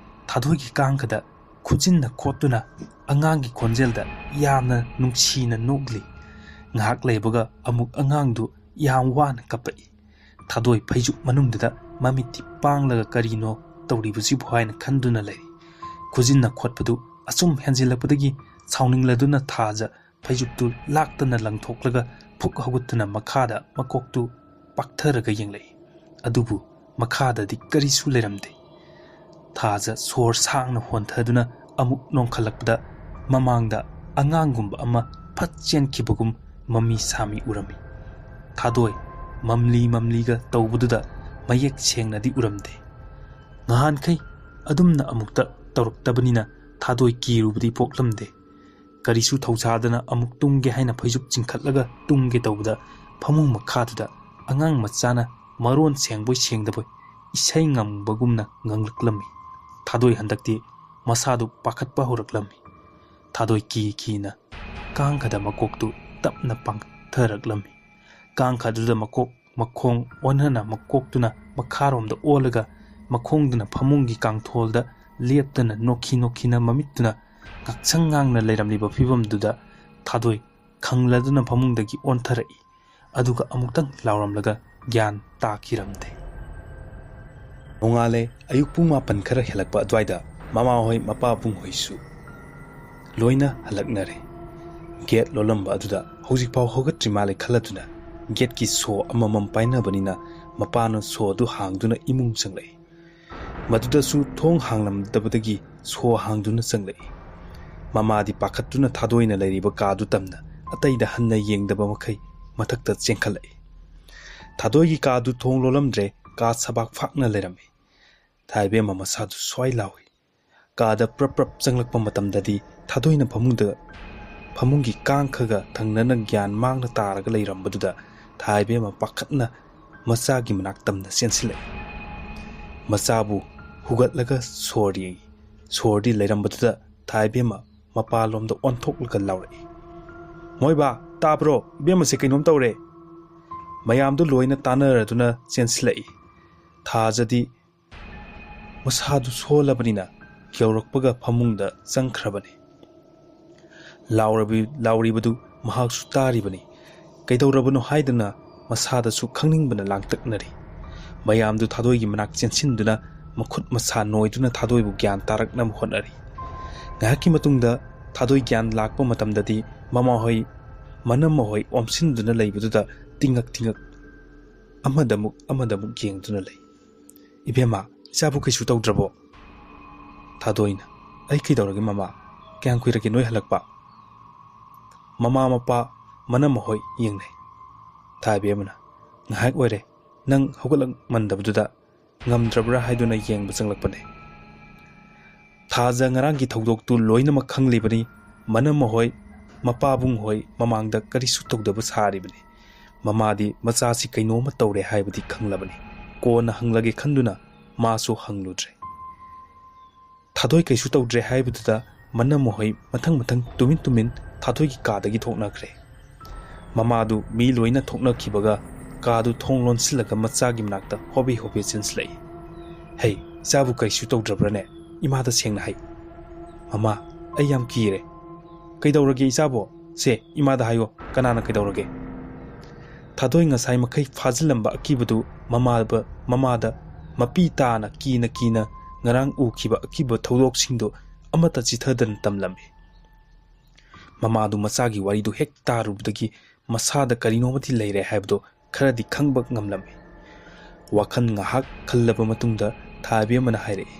ꯊꯥꯗꯣꯏꯒꯤ ꯀꯥꯡꯈꯗ ꯈꯨꯖꯤꯟꯅ ꯈꯣꯠꯇꯨꯅ ꯑꯉꯥꯡꯒꯤ ꯈꯣꯟꯖꯦꯜꯗ ꯌꯥꯝꯅ ꯅꯨꯡꯁꯤꯅ ꯅꯣꯛꯂꯤ꯫ ꯉꯥꯏꯍꯥꯛ ꯂꯩꯕꯒ ꯑꯃꯨꯛ ꯑꯉꯥꯡꯗꯨ ꯌꯥꯝ ꯋꯥꯅ ꯀꯞꯄꯛꯏ꯫ ꯊꯥꯗꯣꯏ ꯐꯩꯖꯨꯞ ꯃꯅꯨꯡꯗꯨꯗ ꯃꯃꯤꯠꯇꯤ ꯄꯥꯡꯂꯒ ꯀꯔꯤꯅꯣ ꯇꯧꯔꯤꯕꯁꯤꯕꯨ ꯍꯥꯏꯅ ꯈꯟꯗꯨꯅ ꯂꯩꯔꯤ꯫ ꯈꯨꯖꯤꯟꯅ ꯈꯣꯠꯄꯗꯨ ꯑꯁꯨꯝ ꯍꯦꯟꯖꯤꯜꯂꯛꯄꯗꯒꯤ ꯁꯥꯎꯅꯤꯡꯂꯗꯨꯅ ꯊꯥꯖ ꯐꯩꯖꯨꯞꯇꯨ ꯂꯥꯛꯇꯅ ꯂꯪꯊꯣꯛꯂꯒ ꯐꯨꯛ ꯍꯧꯒꯠꯇꯨꯅ ꯃꯈꯥꯗ ꯃꯀꯣꯛꯇꯨ ꯄꯥꯛꯊꯔꯒ ꯌꯦꯡꯂꯛꯏ꯫ ꯑꯗꯨꯕꯨ ꯃꯈꯥꯗꯗꯤ ꯀꯔꯤꯁꯨ ꯂꯩꯔꯝꯗꯦ꯫ ꯊꯥꯖ ꯁꯣꯔ ꯁꯥꯡꯅ ꯍꯣꯟꯊꯗꯨꯅ ꯑꯃꯨꯛ ꯅꯣꯡꯈꯠꯂꯛꯄꯗ ꯃꯃꯥꯡꯗ ꯑꯉꯥꯡꯒꯨꯝꯕ ꯑꯃ ꯐꯠ ꯆꯦꯟꯈꯤꯕꯒꯨꯝ ꯃꯃꯤ ꯁꯥꯃꯤ ꯎꯔꯝꯃꯤ꯫ ꯊꯥꯗꯣꯏ ꯃꯝꯂꯤ ꯃꯝꯂꯤꯒ ꯇꯧꯕꯗꯨꯗ ꯃꯌꯦꯛ ꯁꯦꯡꯅꯗꯤ ꯎꯔꯝꯗꯦ꯫ ꯉꯍꯥꯟꯈꯩ ꯑꯗꯨꯝꯅ ꯑꯃꯨꯛꯇ ꯇꯧꯔꯛꯇꯕꯅꯤꯅ ꯊꯥꯗꯣꯏ ꯀꯤꯔꯨꯕꯗꯤ ꯄꯣꯛꯂꯝꯗꯦ꯫ ꯀꯔꯤꯁꯨ ꯊꯧꯁꯥꯗꯅ ꯑꯃꯨꯛ ꯇꯨꯝꯒꯦ ꯍꯥꯏꯅ ꯐꯩꯖꯨꯞ ꯆꯤꯡꯈꯠꯂꯒ ꯇꯨꯝꯒꯦ ꯇꯧꯕꯗ ꯐꯃꯨꯡ ꯃꯈꯥꯗꯨꯗ ꯑꯉꯥꯡ ꯃꯆꯥꯅ ꯃꯔꯣꯟ ꯁꯦꯡꯕꯣꯏ ꯁꯦꯡꯗꯕꯣꯏ ꯏꯁꯩ ꯉꯪꯕꯒꯨꯝꯅ ꯉꯪꯂꯛꯂꯝꯃꯤ꯫ ꯊꯥꯗꯣꯏ ꯍꯟꯗꯛꯇꯤ ꯃꯁꯥꯗꯨ ꯄꯥꯈꯠꯄ ꯍꯧꯔꯛꯂꯝꯃꯤ꯫ ꯊꯥꯗꯣꯏ ꯀꯤ ꯀꯤꯅ ꯀꯥꯡꯈꯗ ꯃꯀꯣꯛꯇꯨ ꯇꯞꯅ ꯄꯥꯡꯊꯔꯛꯂꯝꯃꯤ꯫ ꯀꯥꯡꯈꯗꯨꯗ ꯃꯀꯣꯛ ꯃꯈꯣꯡ ꯑꯣꯟꯅꯅ ꯃꯀꯣꯛꯇꯨꯅ ꯃꯈꯥꯔꯣꯝꯗ ꯑꯣꯜꯂꯒ ꯃꯈꯣꯡꯗꯨꯅ ꯐꯃꯨꯡꯒꯤ ꯀꯥꯡꯊꯣꯜꯗ ꯂꯦꯞꯇꯅ ꯅꯣꯛꯈꯤ ꯅꯣꯛꯈꯤꯅ ꯃꯃꯤꯠꯇꯨꯅ ꯉꯥꯛꯁꯪ ꯉꯥꯡꯅ ꯂꯩꯔꯝꯂꯤꯕ ꯐꯤꯕꯝꯗꯨꯗ ꯊꯥꯗꯣꯏ ꯈꯪꯂꯗꯨꯅ ꯐꯃꯨꯡꯗꯒꯤ ꯑꯣꯟꯊꯔꯛꯏ꯫ ꯑꯗꯨꯒ ꯑꯃꯨꯛꯇꯪ ꯂꯥꯎꯔꯝꯂꯒ ꯒ꯭ꯌꯥꯟ ꯇꯥꯈꯤꯔꯝꯗꯦ꯫ ꯅꯣꯡꯉꯥꯜꯂꯦ꯫ ꯑꯌꯨꯛ ꯄꯨꯡ ꯃꯥꯄꯟ ꯈꯔ ꯍꯦꯜꯂꯛꯄ ꯑꯗꯨꯋꯥꯏꯗ ꯃꯃꯥꯍꯣꯏ ꯃꯄꯥꯕꯨꯡꯍꯣꯏꯁꯨ ꯂꯣꯏꯅ ꯍꯜꯂꯛꯅꯔꯦ꯫ ꯒꯦꯠ ꯂꯣꯜꯂꯝꯕ ꯑꯗꯨꯗ ꯍꯧꯖꯤꯛꯐꯥꯎ ꯍꯧꯒꯠꯇ꯭ꯔꯤ ꯃꯥꯜꯂꯦ ꯈꯜꯂꯗꯨꯅ ꯒꯦꯠꯀꯤ ꯁꯣ ꯑꯃꯃꯝ ꯄꯥꯏꯅꯕꯅꯤꯅ ꯃꯄꯥꯅ ꯁꯣ ꯑꯗꯨ ꯍꯥꯡꯗꯨꯅ ꯏꯃꯨꯡ ꯆꯪꯂꯛꯏ꯫ ꯃꯗꯨꯗꯁꯨ ꯊꯣꯡ ꯍꯥꯡꯂꯝꯗꯕꯗꯒꯤ ꯁꯣ ꯍꯥꯡꯗꯨꯅ ꯆꯪꯂꯛꯏ꯫ ꯃꯃꯥꯗꯤ ꯄꯥꯈꯠꯇꯨꯅ ꯊꯥꯗꯣꯏꯅ ꯂꯩꯔꯤꯕ ꯀꯥꯗꯨ ꯇꯝꯅ ꯑꯇꯩꯗ ꯍꯟꯅ ꯌꯦꯡꯗꯕ ꯃꯈꯩ ꯃꯊꯛꯇ ꯆꯦꯟꯈꯠꯂꯛꯏ꯫ ꯊꯥꯗꯣꯏꯒꯤ ꯀꯥꯗꯨ ꯊꯣꯡ ꯂꯣꯜꯂꯝꯗ꯭ꯔꯦ, ꯀꯥ ꯁꯕꯥꯛ ꯐꯥꯛꯅ ꯂꯩꯔꯝꯃꯤ꯫ ꯊꯥꯏꯕꯦꯝꯃ ꯃꯁꯥꯗꯨ ꯁ꯭ꯋꯥꯏ ꯂꯥꯎꯏ꯫ ꯀꯥꯗ ꯄ꯭ꯔꯞ ꯄ꯭ꯔꯞ ꯆꯪꯂꯛꯄ ꯃꯇꯝꯗꯗꯤ ꯊꯥꯗꯣꯏꯅ ꯐꯃꯨꯡꯗ, ꯐꯃꯨꯡꯒꯤ ꯀꯥꯡꯈꯒ ꯊꯪꯅꯅ ꯒ꯭ꯌꯥꯟ ꯃꯥꯡꯅ ꯇꯥꯔꯒ ꯂꯩꯔꯝꯕꯗꯨꯗ ꯊꯥꯏꯕꯦꯝꯃ ꯄꯥꯈꯠꯅ ꯃꯆꯥꯒꯤ ꯃꯅꯥꯛ ꯇꯝꯅ ꯆꯦꯟꯁꯤꯜꯂꯛꯏ꯫ ꯃꯆꯥꯕꯨ ꯍꯨꯒꯠꯂꯒ ꯁꯣꯔ ꯌꯦꯡꯏ꯫ ꯁꯣꯔꯗꯤ ꯂꯩꯔꯝꯕꯗꯨꯗ ꯊꯥꯏꯕꯦꯝꯃ ꯃꯄꯥꯂꯣꯝꯗ ꯑꯣꯟꯊꯣꯛꯂꯒ ꯂꯥꯎꯔꯛꯏ, "ꯃꯣꯏꯕꯥ, ꯇꯥꯕ꯭ꯔꯣ? ꯏꯕꯦꯝꯃꯁꯦ ꯀꯩꯅꯣꯝ ꯇꯧꯔꯦ!" ꯃꯌꯥꯝꯗꯨ ꯂꯣꯏꯅ ꯇꯥꯟꯅꯔꯗꯨꯅ ꯆꯦꯟꯁꯤꯜꯂꯛꯏ꯫ ꯊꯥꯖꯗꯤ ꯃꯁꯥꯗꯨ ꯁꯣꯜꯂꯕꯅꯤꯅ ꯌꯧꯔꯛꯄꯒ ꯐꯃꯨꯡꯗ ꯆꯪꯈ꯭ꯔꯕꯅꯤ꯫ ꯂꯥꯎꯔꯕꯤ-, ꯂꯥꯎꯔꯤꯕꯗꯨ ꯃꯍꯥꯛꯁꯨ ꯇꯥꯔꯤꯕꯅꯤ꯫ ꯀꯩꯗꯧꯔꯕꯅꯣ ꯍꯥꯏꯗꯅ ꯃꯁꯥꯗꯁꯨ ꯈꯪꯅꯤꯡꯕꯅ ꯂꯥꯡꯇꯛꯅꯔꯤ꯫ ꯃꯌꯥꯝꯗꯨ ꯊꯥꯗꯣꯏꯒꯤ ꯃꯅꯥꯛ ꯆꯦꯟꯁꯤꯟꯗꯨꯅ ꯃꯈꯨꯠ ꯃꯁꯥ ꯅꯣꯏꯗꯨꯅ ꯊꯥꯗꯣꯏꯕꯨ ꯒ꯭ꯌꯥꯟ ꯇꯥꯔꯛꯅꯕ ꯍꯣꯠꯅꯔꯤ꯫ ꯉꯥꯏꯍꯥꯛꯀꯤ ꯃꯇꯨꯡꯗ ꯊꯥꯗꯣꯏ ꯒ꯭ꯌꯥꯟ ꯂꯥꯛꯄ ꯃꯇꯝꯗꯗꯤ ꯃꯃꯥꯍꯣꯏ, ꯃꯅꯝꯃꯍꯣꯏ ꯑꯣꯝꯁꯤꯟꯗꯨꯅ ꯂꯩꯕꯗꯨꯗ ꯇꯤꯡꯉꯛ ꯇꯤꯡꯉꯛ ꯑꯃꯗꯃꯨꯛ ꯑꯃꯗꯃꯨꯛ ꯌꯦꯡꯗꯨꯅ ꯂꯩ꯫ "ꯏꯕꯦꯝꯃ, ꯏꯆꯥꯕꯨ ꯀꯩꯁꯨ ꯇꯧꯗ꯭ꯔꯕꯣ?" ꯊꯥꯗꯣꯏꯅ, "ꯑꯩ ꯀꯩꯗꯧꯔꯒꯦ ꯃꯃꯥ? ꯀꯌꯥꯝ ꯀꯨꯏꯔꯒꯦ ꯅꯣꯏ ꯍꯜꯂꯛꯄ?" ꯃꯃꯥ ꯃꯄꯥ ꯃꯅꯝꯃꯍꯣꯏ ꯌꯦꯡꯅꯩ꯫ ꯊꯥꯏꯕꯦꯝꯃꯅ, "ꯉꯥꯏꯍꯥꯛ ꯑꯣꯏꯔꯦ ꯅꯪ ꯍꯧꯒꯠꯂꯛꯃꯟꯗꯕꯗꯨꯗ ꯉꯝꯗ꯭ꯔꯕ꯭ꯔꯥ ꯍꯥꯏꯗꯨꯅ ꯌꯦꯡꯕ ꯆꯪꯂꯛꯄꯅꯦ꯫" ꯊꯥꯖ ꯉꯔꯥꯡꯒꯤ ꯊꯧꯗꯣꯛꯇꯨ ꯂꯣꯏꯅꯃꯛ ꯈꯪꯂꯤꯕꯅꯤ꯫ ꯃꯅꯝꯃꯍꯣꯏ, ꯃꯄꯥꯕꯨꯡꯍꯣꯏ ꯃꯃꯥꯡꯗ ꯀꯔꯤꯁꯨ ꯇꯧꯗꯕ ꯁꯥꯔꯤꯕꯅꯤ꯫ ꯃꯃꯥꯗꯤ ꯃꯆꯥꯁꯤ ꯀꯩꯅꯣꯝꯃ ꯇꯧꯔꯦ ꯍꯥꯏꯕꯗꯤ ꯈꯪꯂꯕꯅꯤ꯫ ꯀꯣꯟꯅ ꯍꯪꯂꯒꯦ ꯈꯟꯗꯨꯅ ꯃꯥꯁꯨ ꯍꯪꯂꯨꯗ꯭ꯔꯦ꯫ ꯊꯥꯗꯣꯏ ꯀꯩꯁꯨ ꯇꯧꯗ꯭ꯔꯦ ꯍꯥꯏꯕꯗꯨꯗ ꯃꯅꯝꯃꯍꯣꯏ ꯃꯊꯪ ꯃꯊꯪ ꯇꯨꯃꯤꯟ ꯇꯨꯃꯤꯟ ꯊꯥꯗꯣꯏꯒꯤ ꯀꯥꯗꯒꯤ ꯊꯣꯛꯅꯈ꯭ꯔꯦ꯫ ꯃꯃꯥꯗꯨ ꯃꯤ ꯂꯣꯏꯅ ꯊꯣꯛꯅꯈꯤꯕꯒ ꯀꯥꯗꯨ ꯊꯣꯡ ꯂꯣꯟꯁꯤꯜꯂꯒ ꯃꯆꯥꯒꯤ ꯃꯅꯥꯛꯇ ꯍꯣꯕꯦ ꯍꯣꯕꯦ ꯆꯦꯟꯁꯤꯜꯂꯛꯏ꯫ "ꯍꯩ, ꯏꯆꯥꯕꯨ ꯀꯔꯤꯁꯨ ꯇꯧꯗ꯭ꯔꯕ꯭ꯔꯅꯦ? ꯏꯃꯥꯗ ꯁꯦꯡꯅ ꯍꯥꯏ꯫" "ꯃꯃꯥ, ꯑꯩ ꯌꯥꯝ ꯀꯤꯔꯦ꯫" "ꯀꯩꯗꯧꯔꯒꯦ ꯏꯆꯥꯕꯣ? ꯁꯦ, ꯏꯃꯥꯗ ꯍꯥꯏꯌꯣ, ꯀꯅꯥꯅ ꯀꯩꯗꯧꯔꯒꯦ?" ꯊꯥꯗꯣꯏ ꯉꯁꯥꯏ ꯃꯈꯩ ꯐꯥꯖꯤꯜꯂꯝꯕ ꯑꯀꯤꯕꯗꯨ ꯃꯃꯥꯕ-, ꯃꯃꯥꯗ ꯃꯄꯤ ꯇꯥꯅ ꯀꯤꯅ ꯀꯤꯅ ꯉꯔꯥꯡ ꯎꯈꯤꯕ ꯑꯀꯤꯕ ꯊꯧꯗꯣꯛꯁꯤꯡꯗꯨ ꯑꯃꯠꯇ ꯆꯤꯊꯗꯅ ꯇꯝꯂꯝꯃꯤ꯫ ꯃꯃꯥꯗꯨ ꯃꯆꯥꯒꯤ ꯋꯥꯔꯤꯗꯨ ꯍꯦꯛ ꯇꯥꯔꯨꯕꯗꯒꯤ ꯃꯁꯥꯗ ꯀꯔꯤꯅꯣꯃꯗꯤ ꯂꯩꯔꯦ ꯍꯥꯏꯕꯗꯨ ꯈꯔꯗꯤ ꯈꯪꯕ ꯉꯝꯂꯝꯃꯤ꯫ ꯋꯥꯈꯜ ꯉꯥꯏꯍꯥꯛ ꯈꯜꯂꯕ ꯃꯇꯨꯡꯗ ꯊꯥ ꯏꯕꯦꯝꯃꯅ ꯍꯥꯏꯔꯛꯏ,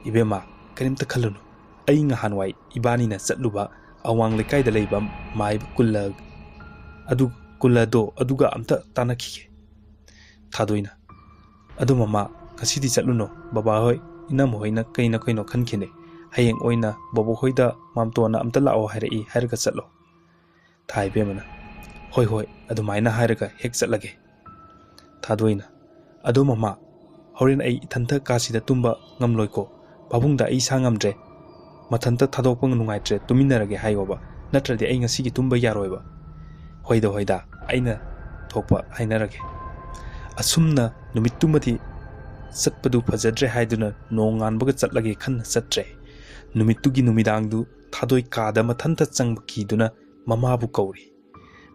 "ꯏꯕꯦꯝꯃ, ꯀꯔꯤꯝꯇ ꯈꯜꯂꯨꯅꯨ꯫ ꯑꯩ ꯉꯍꯥꯟꯋꯥꯏ ꯏꯕꯥꯅꯤꯅ ꯆꯠꯂꯨꯕ ꯑꯋꯥꯡ ꯂꯩꯀꯥꯏꯗ ꯂꯩꯕ ꯃꯥꯏꯕ ꯀꯨꯜꯂ ꯑꯗꯨ, ꯀꯨꯜꯂꯗꯣ ꯑꯗꯨꯒ ꯑꯝꯇ ꯇꯥꯟꯅꯈꯤꯒꯦ꯫" ꯊꯥꯗꯣꯏꯅ, "ꯑꯗꯨ ꯃꯃꯥ, ꯉꯁꯤꯗꯤ ꯆꯠꯂꯨꯅꯨ꯫ ꯕꯕꯥꯍꯣꯏ, ꯏꯅꯝꯃꯍꯣꯏꯅ ꯀꯩꯅꯣ ꯀꯩꯅꯣ ꯈꯟꯈꯤꯅꯤ꯫ ꯍꯌꯦꯡ ꯑꯣꯏꯅ ꯕꯣꯕꯣꯛꯍꯣꯏꯗ ꯃꯥꯝꯇꯣꯟꯅ ꯑꯝꯇ ꯂꯥꯛꯑꯣ ꯍꯥꯏꯔꯛꯏ ꯍꯥꯏꯔꯒ ꯆꯠꯂꯣ꯫" ꯊꯥ ꯏꯕꯦꯝꯃꯅ, "ꯍꯣꯏ, ꯍꯣꯏ, ꯑꯗꯨꯃꯥꯏꯅ ꯍꯥꯏꯔꯒ ꯍꯦꯛ ꯆꯠꯂꯒꯦ꯫" ꯊꯥꯗꯣꯏꯅ, "ꯑꯗꯣ ꯃꯃꯥ, ꯍꯣꯔꯦꯟ ꯑꯩ ꯏꯊꯟꯇ ꯀꯥꯁꯤꯗ ꯇꯨꯝꯕ ꯉꯝꯂꯣꯏꯀꯣ꯫ ꯄꯥꯕꯨꯡꯗ ꯑꯩ ꯏꯁꯥ ꯉꯝꯗ꯭ꯔꯦ, ꯃꯊꯟꯇ ꯊꯥꯗꯣꯛꯄ ꯅꯨꯡꯉꯥꯏꯇ꯭ꯔꯦ, ꯇꯨꯃꯤꯟꯅꯔꯒꯦ ꯍꯥꯏꯌꯣꯕ, ꯅꯠꯇ꯭ꯔꯗꯤ ꯑꯩ ꯉꯁꯤꯒꯤ ꯇꯨꯝꯕ ꯌꯥꯔꯣꯏꯕ꯫" "ꯍꯣꯏꯗ, ꯍꯣꯏꯗ, ꯑꯩꯅ ꯊꯣꯛꯄ ꯍꯥꯏꯅꯔꯒꯦ꯫" ꯑꯁꯨꯝꯅ ꯅꯨꯃꯤꯠꯇꯨꯃꯗꯤ ꯆꯠꯄꯗꯨ ꯐꯖꯗ꯭ꯔꯦ ꯍꯥꯏꯗꯨꯅ ꯅꯣꯡꯉꯥꯟꯕꯒ ꯆꯠꯂꯒꯦ ꯈꯟꯅ ꯆꯠꯇ꯭ꯔꯦ꯫ ꯅꯨꯃꯤꯠꯇꯨꯒꯤ ꯅꯨꯃꯤꯗꯥꯡꯗꯨ ꯊꯥꯗꯣꯏ ꯀꯥꯗ ꯃꯊꯟꯇ ꯆꯪꯕ ꯀꯤꯗꯨꯅ ꯃꯃꯥꯕꯨ ꯀꯧꯔꯤ꯫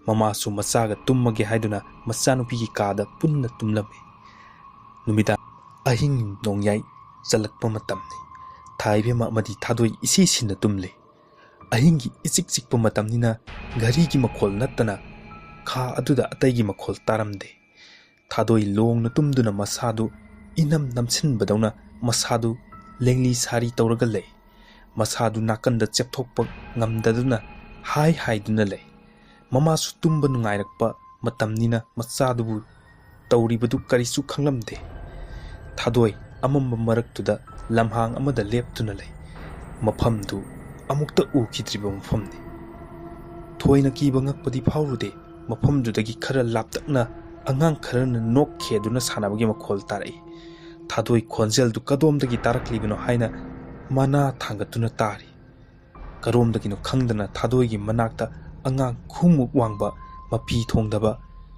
ꯃꯃꯥꯁꯨ ꯃꯆꯥꯒ ꯇꯨꯝꯃꯒꯦ ꯍꯥꯏꯗꯨꯅ ꯃꯆꯥꯅꯨꯄꯤꯒꯤ ꯀꯥꯗ ꯄꯨꯟꯅ ꯇꯨꯝꯂꯝꯃꯤ꯫ ꯅꯨꯃꯤꯗꯥꯡ ꯑꯍꯤꯡ ꯅꯣꯡꯌꯥꯏ ꯆꯜꯂꯛꯄ ꯃꯇꯝꯅꯤ꯫ ꯊꯥ ꯏꯕꯦꯝꯃ ꯑꯃꯗꯤ ꯊꯥꯗꯣꯏ ꯏꯁꯤ ꯁꯤꯟꯅ ꯇꯨꯝꯂꯤ꯫ ꯑꯍꯤꯡꯒꯤ ꯏꯆꯤꯛ ꯆꯤꯛꯄ ꯃꯇꯝꯅꯤꯅ ꯘꯔꯤꯒꯤ ꯃꯈꯣꯜ ꯅꯠꯇꯅ ꯈꯥ ꯑꯗꯨꯗ ꯑꯇꯩꯒꯤ ꯃꯈꯣꯜ ꯇꯥꯔꯝꯗꯦ꯫ ꯊꯥꯗꯣꯏ ꯂꯣꯡꯅ ꯇꯨꯝꯗꯨꯅ ꯃꯁꯥꯗꯨ ꯏꯅꯝ ꯅꯝꯁꯤꯟꯕꯗꯧꯅ ꯃꯁꯥꯗꯨ ꯂꯦꯡꯂꯤ ꯁꯥꯔꯤ ꯇꯧꯔꯒ ꯂꯩ꯫ ꯃꯁꯥꯗꯨ ꯅꯥꯀꯟꯗ ꯆꯦꯞꯊꯣꯛꯄ ꯉꯝꯗꯗꯨꯅ ꯍꯥꯏ ꯍꯥꯏꯗꯨꯅ ꯂꯩ꯫ ꯃꯃꯥꯁꯨ ꯇꯨꯝꯕ ꯅꯨꯡꯉꯥꯏꯔꯛꯄ ꯃꯇꯝꯅꯤꯅ ꯃꯆꯥꯗꯨꯕꯨ ꯇꯧꯔꯤꯕꯗꯨ ꯀꯔꯤꯁꯨ ꯈꯪꯂꯝꯗꯦ꯫ ꯊꯥꯗꯣꯏ ꯑꯃꯝꯕ ꯃꯔꯛꯇꯨꯗ ꯂꯝꯍꯥꯡ ꯑꯃꯗ ꯂꯦꯞꯇꯨꯅ ꯂꯩ꯫ ꯃꯐꯝꯗꯨ ꯑꯃꯨꯛꯇ ꯎꯈꯤꯗ꯭ꯔꯤꯕ ꯃꯐꯝꯅꯤ꯫ ꯊꯣꯏꯅ ꯀꯤꯕ ꯉꯛꯄꯗꯤ ꯐꯥꯎꯔꯨꯗꯦ꯫ ꯃꯐꯝꯗꯨꯗꯒꯤ ꯈꯔ ꯂꯥꯞꯇꯛꯅ ꯑꯉꯥꯡ ꯈꯔꯅ ꯅꯣꯛ ꯈꯦꯗꯨꯅ ꯁꯥꯟꯅꯕꯒꯤ ꯃꯈꯣꯜ ꯇꯥꯔꯛꯏ꯫ ꯊꯥꯗꯣꯏ ꯈꯣꯟꯖꯦꯜꯗꯨ ꯀꯗꯣꯝꯗꯒꯤ ꯇꯥꯔꯛꯂꯤꯕꯅꯣ ꯍꯥꯏꯅ ꯃꯅꯥ ꯊꯥꯡꯒꯠꯇꯨꯅ ꯇꯥꯔꯤ꯫ ꯀꯔꯣꯝꯗꯒꯤꯅꯣ ꯈꯪꯗꯅ ꯊꯥꯗꯣꯏꯒꯤ ꯃꯅꯥꯛꯇ ꯑꯉꯥꯡ ꯈꯨꯃꯨꯛ ꯋꯥꯡꯕ, ꯃꯄꯤ ꯊꯣꯡꯗꯕ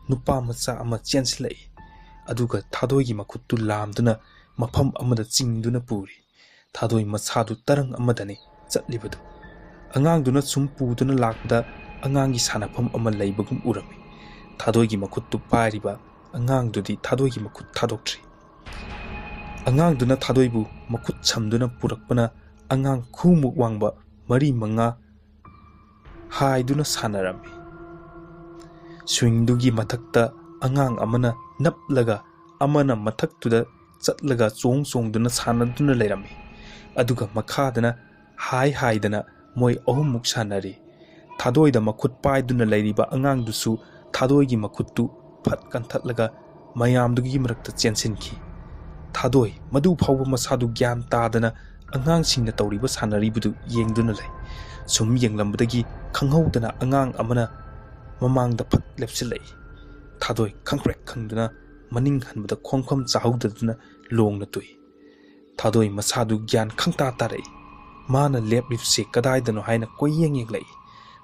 ꯅꯨꯄꯥ ꯃꯆꯥ ꯑꯃ ꯆꯦꯟꯁꯤꯜꯂꯛꯏ꯫ ꯑꯗꯨꯒ ꯊꯥꯗꯣꯏꯒꯤ ꯃꯈꯨꯠꯇꯨ ꯂꯥꯝꯗꯨꯅ ꯃꯐꯝ ꯑꯃꯗ ꯆꯤꯡꯗꯨꯅ ꯄꯨꯔꯤ꯫ ꯊꯥꯗꯣꯏ ꯃꯁꯥꯗꯨ ꯇꯔꯪ ꯑꯃꯗꯅꯤ ꯆꯠꯂꯤꯕꯗꯨ꯫ ꯑꯉꯥꯡꯗꯨꯅ ꯁꯨꯝ ꯄꯨꯗꯨꯅ ꯂꯥꯛꯄꯗ ꯑꯉꯥꯡꯒꯤ ꯁꯥꯟꯅꯐꯝ ꯑꯃ ꯂꯩꯕꯒꯨꯝ ꯎꯔꯝꯃꯤ꯫ ꯊꯥꯗꯣꯏꯒꯤ ꯃꯈꯨꯠꯇꯨ ꯄꯥꯏꯔꯤꯕ ꯑꯉꯥꯡꯗꯨꯗꯤ ꯊꯥꯗꯣꯏꯒꯤ ꯃꯈꯨꯠ ꯊꯥꯗꯣꯛꯇ꯭ꯔꯤ꯫ ꯑꯉꯥꯡꯗꯨꯅ ꯊꯥꯗꯣꯏꯕꯨ ꯃꯈꯨꯠ ꯁꯝꯗꯨꯅ ꯄꯨꯔꯛꯄꯅ ꯑꯉꯥꯡ ꯈꯨꯃꯨꯛ ꯋꯥꯡꯕ ꯃꯔꯤ ꯃꯉꯥ ꯍꯥꯏꯗꯨꯅ ꯁꯥꯟꯅꯔꯝꯃꯤ꯫ ꯁ꯭ꯋꯤꯡꯗꯨꯒꯤ ꯃꯊꯛꯇ ꯑꯉꯥꯡ ꯑꯃꯅ ꯅꯞꯂꯒ ꯑꯃꯅ ꯃꯊꯛꯇꯨꯗ ꯆꯠꯂꯒ ꯆꯣꯡ ꯆꯣꯡꯗꯨꯅ ꯁꯥꯟꯅꯗꯨꯅ ꯂꯩꯔꯝꯃꯤ꯫ ꯑꯗꯨꯒ ꯃꯈꯥꯗꯅ ꯍꯥꯏ ꯍꯥꯏꯗꯅ ꯃꯣꯏ ꯑꯍꯨꯝꯃꯨꯛ ꯁꯥꯟꯅꯔꯤ꯫ ꯊꯥꯗꯣꯏꯗ ꯃꯈꯨꯠ ꯄꯥꯏꯗꯨꯅ ꯂꯩꯔꯤꯕ ꯑꯉꯥꯡꯗꯨꯁꯨ ꯊꯥꯗꯣꯏꯒꯤ ꯃꯈꯨꯠꯇꯨ ꯐꯠ ꯀꯟꯊꯠꯂꯒ ꯃꯌꯥꯝꯗꯨꯒꯤ ꯃꯔꯛꯇ ꯆꯦꯟꯁꯤꯟꯈꯤ꯫ ꯊꯥꯗꯣꯏ ꯃꯗꯨ ꯐꯥꯎꯕ ꯃꯁꯥꯗꯨ ꯒ꯭ꯌꯥꯟ ꯇꯥꯗꯅ ꯑꯉꯥꯡꯁꯤꯡꯅ ꯇꯧꯔꯤꯕ ꯁꯥꯟꯅꯔꯤꯕꯗꯨ ꯌꯦꯡꯗꯨꯅ ꯂꯩ꯫ ꯁꯨꯝ ꯌꯦꯡꯂꯝꯕꯗꯒꯤ ꯈꯪꯍꯧꯗꯅ ꯑꯉꯥꯡ ꯑꯃꯅ ꯃꯃꯥꯡꯗ ꯐꯠ ꯂꯦꯞꯁꯤꯜꯂꯛꯏ꯫ ꯊꯥꯗꯣꯏ ꯈꯪꯄ꯭ꯔꯦꯛ ꯈꯪꯗꯨꯅ ꯃꯅꯤꯡ ꯍꯟꯕꯗ ꯈꯣꯡꯐꯝ ꯆꯥꯍꯧꯗꯗꯨꯅ ꯂꯣꯡꯅ ꯇꯣꯛꯏ꯫ ꯊꯥꯗꯣꯏ ꯃꯁꯥꯗꯨ ꯒ꯭ꯌꯥꯟ ꯈꯪꯇꯥ ꯇꯥꯔꯛꯏ꯫ ꯃꯥꯅ ꯂꯦꯞꯂꯤꯕꯁꯦ ꯀꯗꯥꯏꯗꯅꯣ ꯍꯥꯏꯅ ꯀꯣꯏꯌꯦꯡ ꯌꯦꯡꯂꯛꯏ꯫